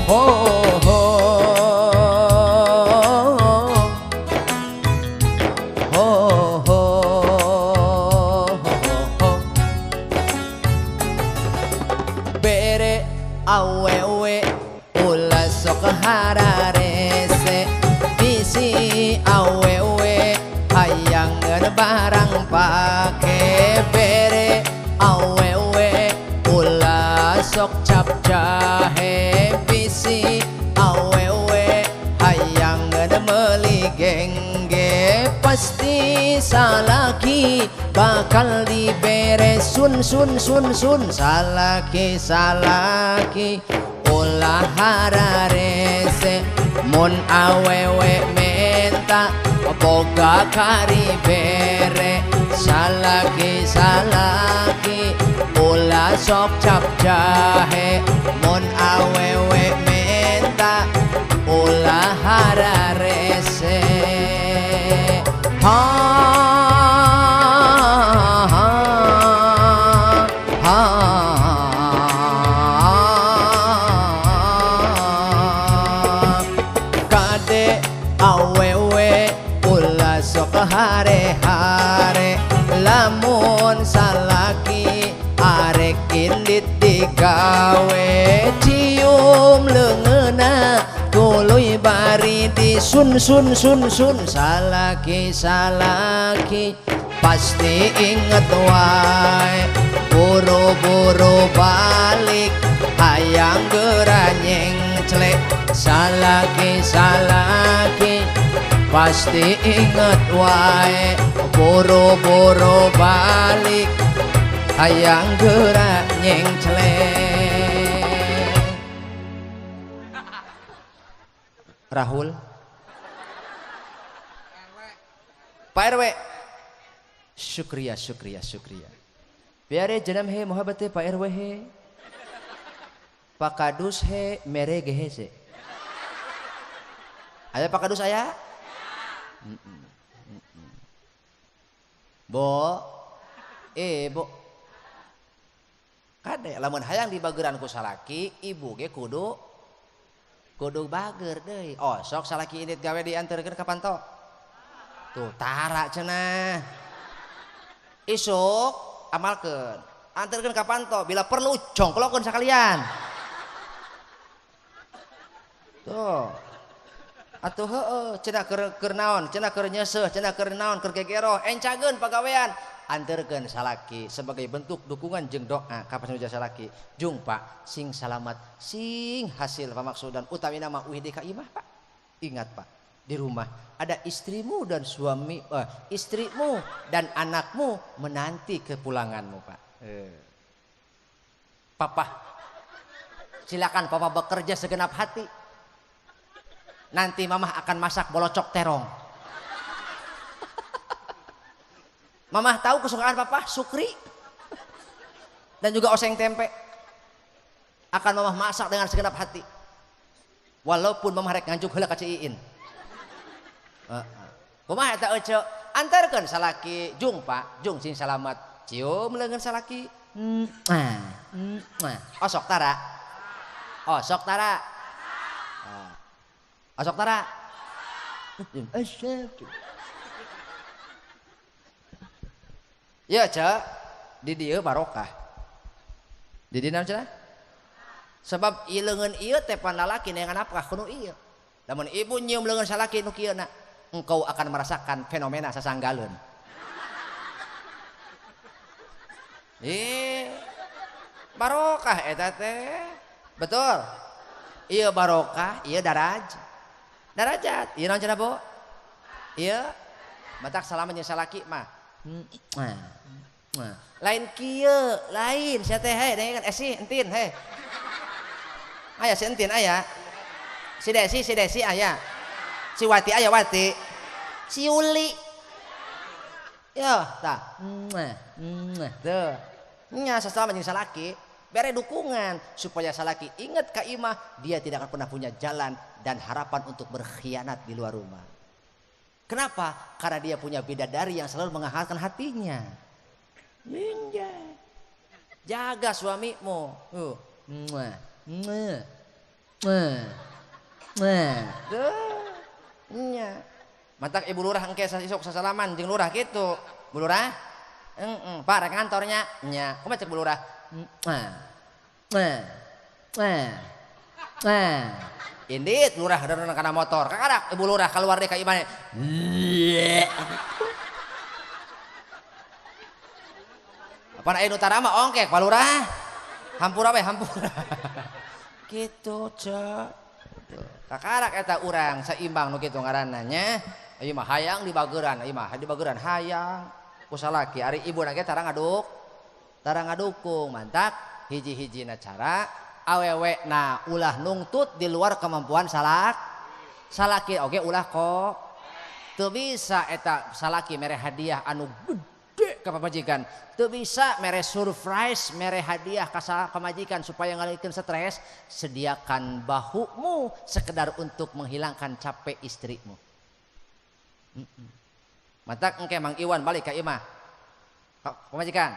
Speaker 2: Ho ho ho ho ho.
Speaker 1: Bere awewe ulah sok hararese, bisi awewe hayang barang pake. Bere awewe ulah sok cap jahe, bisi awewe hayang meuli gengge. Pasti salaki bakal dibere sun sun sun sun. Salaki salaki ulah hararese, mun awewe menta boga kari bere. Salaki salaki ulah sok cap jahe, mun awewe menta ulah hararese. Ha ha ha kade awewe ulah sok hare-hare, lamun salaki arek indit digawe. Cium leungeunna tuluy bari di sun sun sun sun. Salaki salaki pasti inget wae, buru-buru balik hayang geura nyengclek. Salaki salaki pasti inget wae, buru-buru balik hayang geura nyengclek. Rahul, Pak RW, syukriya syukriya syukriya. Pyare janam he mohabbat Pak RW he, Pak Kadus he mere gehe se. Aya Pak Kadus aya? Bo, bo. Kade lamun hayang dibageran ku salaki, ibu ge kudu bager deui. Oh, sok salaki indit gawe dianterkeun ka panto. Tuh tara cenah. Isuk amalkeun. Anterkeun ka panto, bila perlu jongklokeun sakalian. Tuh. Atuh heueuh cenah keur naon, cenah keur nyeuseuh, cenah keur naon, keur gegeroh, encageun pagawean. Anterkeun salaki sebagai bentuk dukungan jeung doa ka panuja salaki. Jung Pak, sing salamat, sing hasil pamaksudan utamina mah uih ka imah Pak. Ingat Pak, di rumah ada istrimu dan suami, istrimu dan anakmu menanti kepulanganmu Pak. Papa, silakan Papa bekerja segenap hati. Nanti Mamah akan masak bolocok terong. Mamah tahu kesukaan Papa, sukri dan juga oseng tempe. Akan Mamah masak dengan segenap hati. Walaupun Mamah rek nganjuk heula ka Ciin. Kumaha eta ece? Antarkeun salaki, jung Pak, jung sing salamat. Cium leungeun salaki. Osok tara. Osok tara. Osok tara. Ya cek, di dieu barokah. Di dieu naon cenah? Sebab ieu leungeun ieu teh pan lalaki neangan apkah kudu ieu. Lamun ibu nyium leungeun salaki nu kieu na, engkau akan merasakan fenomena sasanggaleun. Barokah eta teh. Betul. Ieu barokah, ieu daraj. Darajat. Ieu naon cenah, Bu? Ieu matak salaman jeung salaki mah. Lain kieu, lain sia teh heh dengekeun si entin heh. Aya si entin aya. Si Desi aya. Si Wati aya Wati. Si Yuli. Yo, tah. Tuh. Nya sasama jeung salaki. Bere dukungan supaya salaki ingat ka imah, dia tidak akan pernah punya jalan dan harapan untuk berkhianat di luar rumah. Kenapa? Karena dia punya bidadari yang selalu menghangatkan hatinya. Ninja. Jaga suamimu. Muah, muah, muah, muah. Nya. Matak ibu lurah engke isuk sasalaman jeung lurah kitu. Bu lurah? Heeh, Pak rek kantornya. Nya. Kumaha cek bu lurah? Muah. Muah. Muah. Muah. Indit lurah reuneuh kana motor. Kakarak ibu lurah keluar deui ka imah. Pan aya nu tarama ongkek Pak Lurah. Hampura we hampura. Kitu cek. Kakarak eta urang seimbang nu kitu ngaranna nya. Ieu mah hayang dibageran, ieu mah dibageran hayang ku salaki. Ari ibuna ge tara ngaduk. Tara ngadukung mantak hiji-hijina cara awewe na ulah nungtut di luar kemampuan salak. Salaki oge ulah kok. Teu bisa eta salaki mere hadiah anu gede ka pamajikan. Teu bisa mere surprise, mere hadiah ka pamajikan supaya ngalihkeun stres, sediakan bahumu sekedar untuk menghilangkan capek istrimu. Matak engke Mang Iwan balik ka imah. Pamajikan.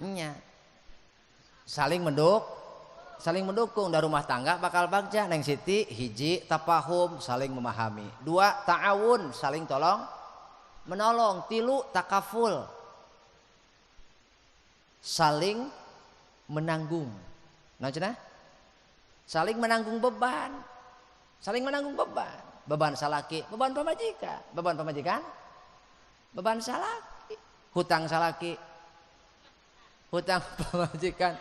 Speaker 1: Nya. Saling mendukung dari rumah tangga bakal bagja. Neng Siti hiji tapahum saling memahami, dua ta'awun saling tolong menolong, tilu takaful saling menanggung. Nah cenah saling menanggung beban, saling menanggung beban, beban salaki, beban pamajikan, beban pamajikan, beban salaki, hutang salaki, hutang pamajikan,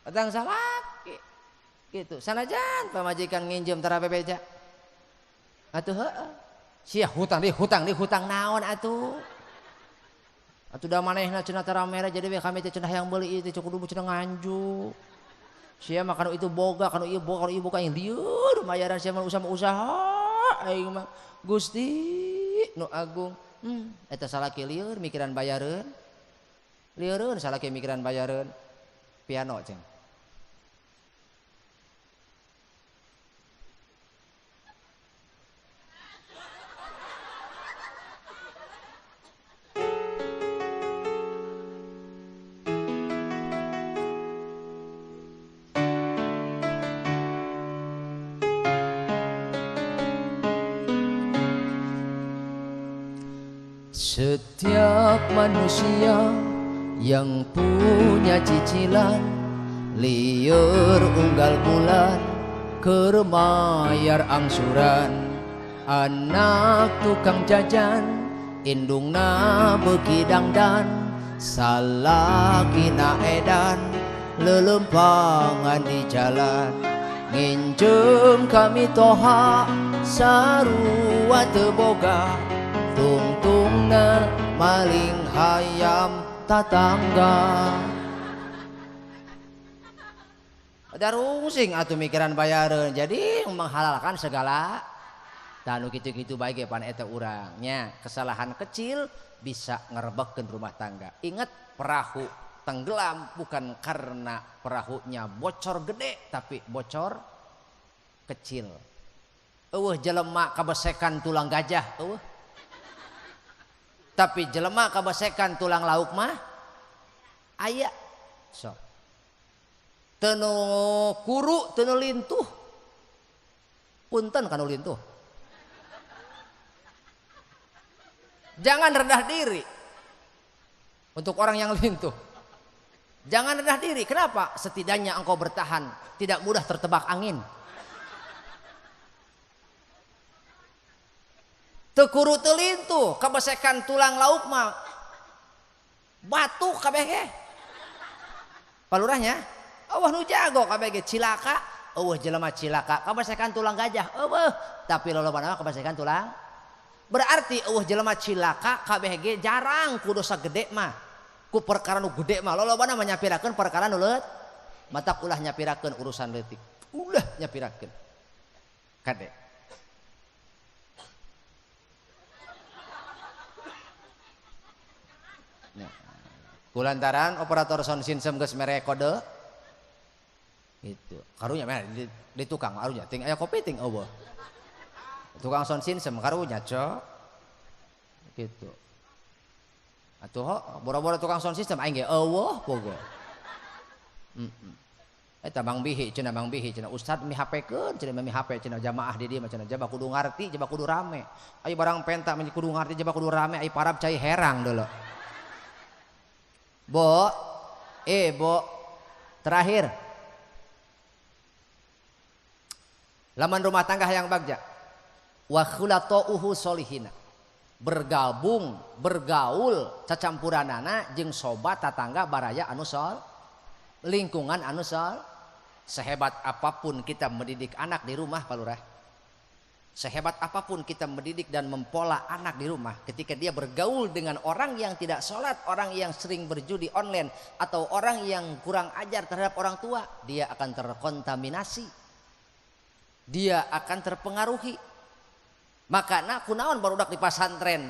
Speaker 1: hutang salaki, gitu. Sanajan pamajikan nginjem tara bebeja, atuh heueuh. Sia hutang di hutang naon atuh. Atuh da manehna cenah tara mere jadi we kami teh cenah yang beuli ieu teh kudu cenah nganju. Sia mah kanu itu boga, kanu ieu boga, kanu ieu boga yang lieur mayaran sia mah usaha aing mah Gusti nu agung. Eta salaki lieur mikiran bayareun. Lieureun salaki mikiran bayareun piano ceng. Setiap manusia yang punya cicilan liur unggal bulan kermayar angsuran, anak tukang jajan indungna beuki dangdan salakina edan lelempangan di jalan nginjem kami toha sarua teu boga tungtungna maling hayam tatangga. Ada rungsing atuh mikiran bayareun jadi menghalalkan segala tanu kitu-kitu bae ge pan eta urang nya. Kesalahan kecil bisa ngerebekkeun rumah tangga. Ingat, perahu tenggelam bukan karena perahunya bocor gede tapi bocor kecil. Eueuh jelema kabesekan tulang gajah eueuh. Tapi jelema kabesekan tulang lauk mah aya. So. Teu nu kuru, teu nu lintuh. Punten kanu lintuh. Jangan rendah diri untuk orang yang lintuh. Jangan rendah diri. Kenapa? Setidaknya engkau bertahan, tidak mudah tertebak angin. Teu kuru teu lintuh, kabesekan tulang lauk mah batu kabeh ge. Palurahnya, eueuh nu jago kabeh ge cilaka, eueuh jelema cilaka, kabesekan tulang gajah, eueuh, tapi lolobana mah kabesekan tulang. Berarti eueuh jelema cilaka kabeh ge jarang ku dosa gede mah. Ku perkara nu gede mah lolobana mah nyapirakeun perkara nu leut. Matak ulah nyapirakeun urusan leutik. Ulah nyapirakeun. Kade. Nah, kulantaran operator sound system geus mere kode gitu. Karunya mah di tukang karunya ting aya kopi ting eueuh. Tukang sound system karunya cok. Gitu. Atuh boro-boro tukang sound system aing ge eueuh pogo. Eta Bang Bihi cenah Bang Bihi cenah ustad mi HP-keun cenah mi HP cenah jamaah di dieu mah cenah jaba kudu ngarti jaba kudu rame. Ayo barang penta mah kudu ngarti jaba kudu rame ai parab cai herang deuleu. Bo, bo, terakhir. Laman rumah tangga yang bagja. Wa khulata'uhu solihina. Bergabung, bergaul cacampuranana jeung sobat tatangga baraya anu sol, lingkungan anu sol. Sehebat apapun kita mendidik anak di rumah, Pak Lurah. Sehebat apapun kita mendidik dan mempola anak di rumah, ketika dia bergaul dengan orang yang tidak sholat, orang yang sering berjudi online, atau orang yang kurang ajar terhadap orang tua, dia akan terkontaminasi, dia akan terpengaruhi. Maka nak kunaon barudak di pesantren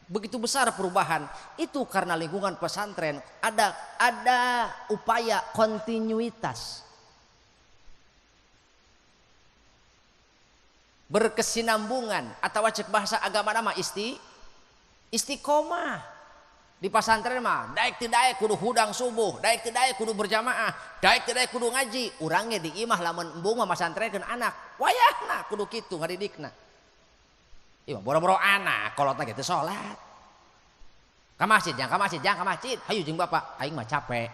Speaker 1: begitu besar perubahan itu karena lingkungan pesantren ada upaya kontinuitas, berkesinambungan atau cek bahasa agama nama istiqomah. Di pesantren mah daek teu daek kudu hudang subuh, daek teu daek kudu berjamaah, daek teu daek kudu ngaji. Urangnya di imah lamun embung mah masantrenkeun anak, wayahna kudu kitu ngadidikna. Ieu mah boro-boro anak kolotna ge teu salat. Ka masjid jang ka masjid jang ka masjid, hayu jeung bapak, aing mah capek.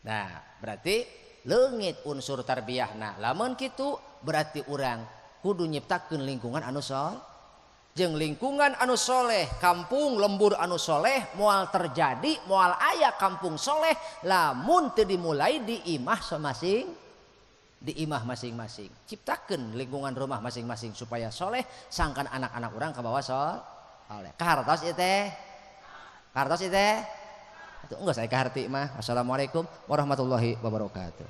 Speaker 1: Nah, berarti leungit unsur tarbiyahna. Lamun kitu berarti urang kudu nyiptakeun lingkungan anu sol, jeung lingkungan anu soleh, kampung lembur anu soleh moal terjadi, moal aya kampung soleh lamun teu dimulai di imah masing, di imah masing-masing. Ciptakeun lingkungan rumah masing-masing supaya soleh, sangkan anak-anak urang kabawa soleh. Kahartos ieu teh? Kahartos ieu teh? Atuh enggeus aya kaharti mah. Assalamualaikum warahmatullahi wabarakatuh.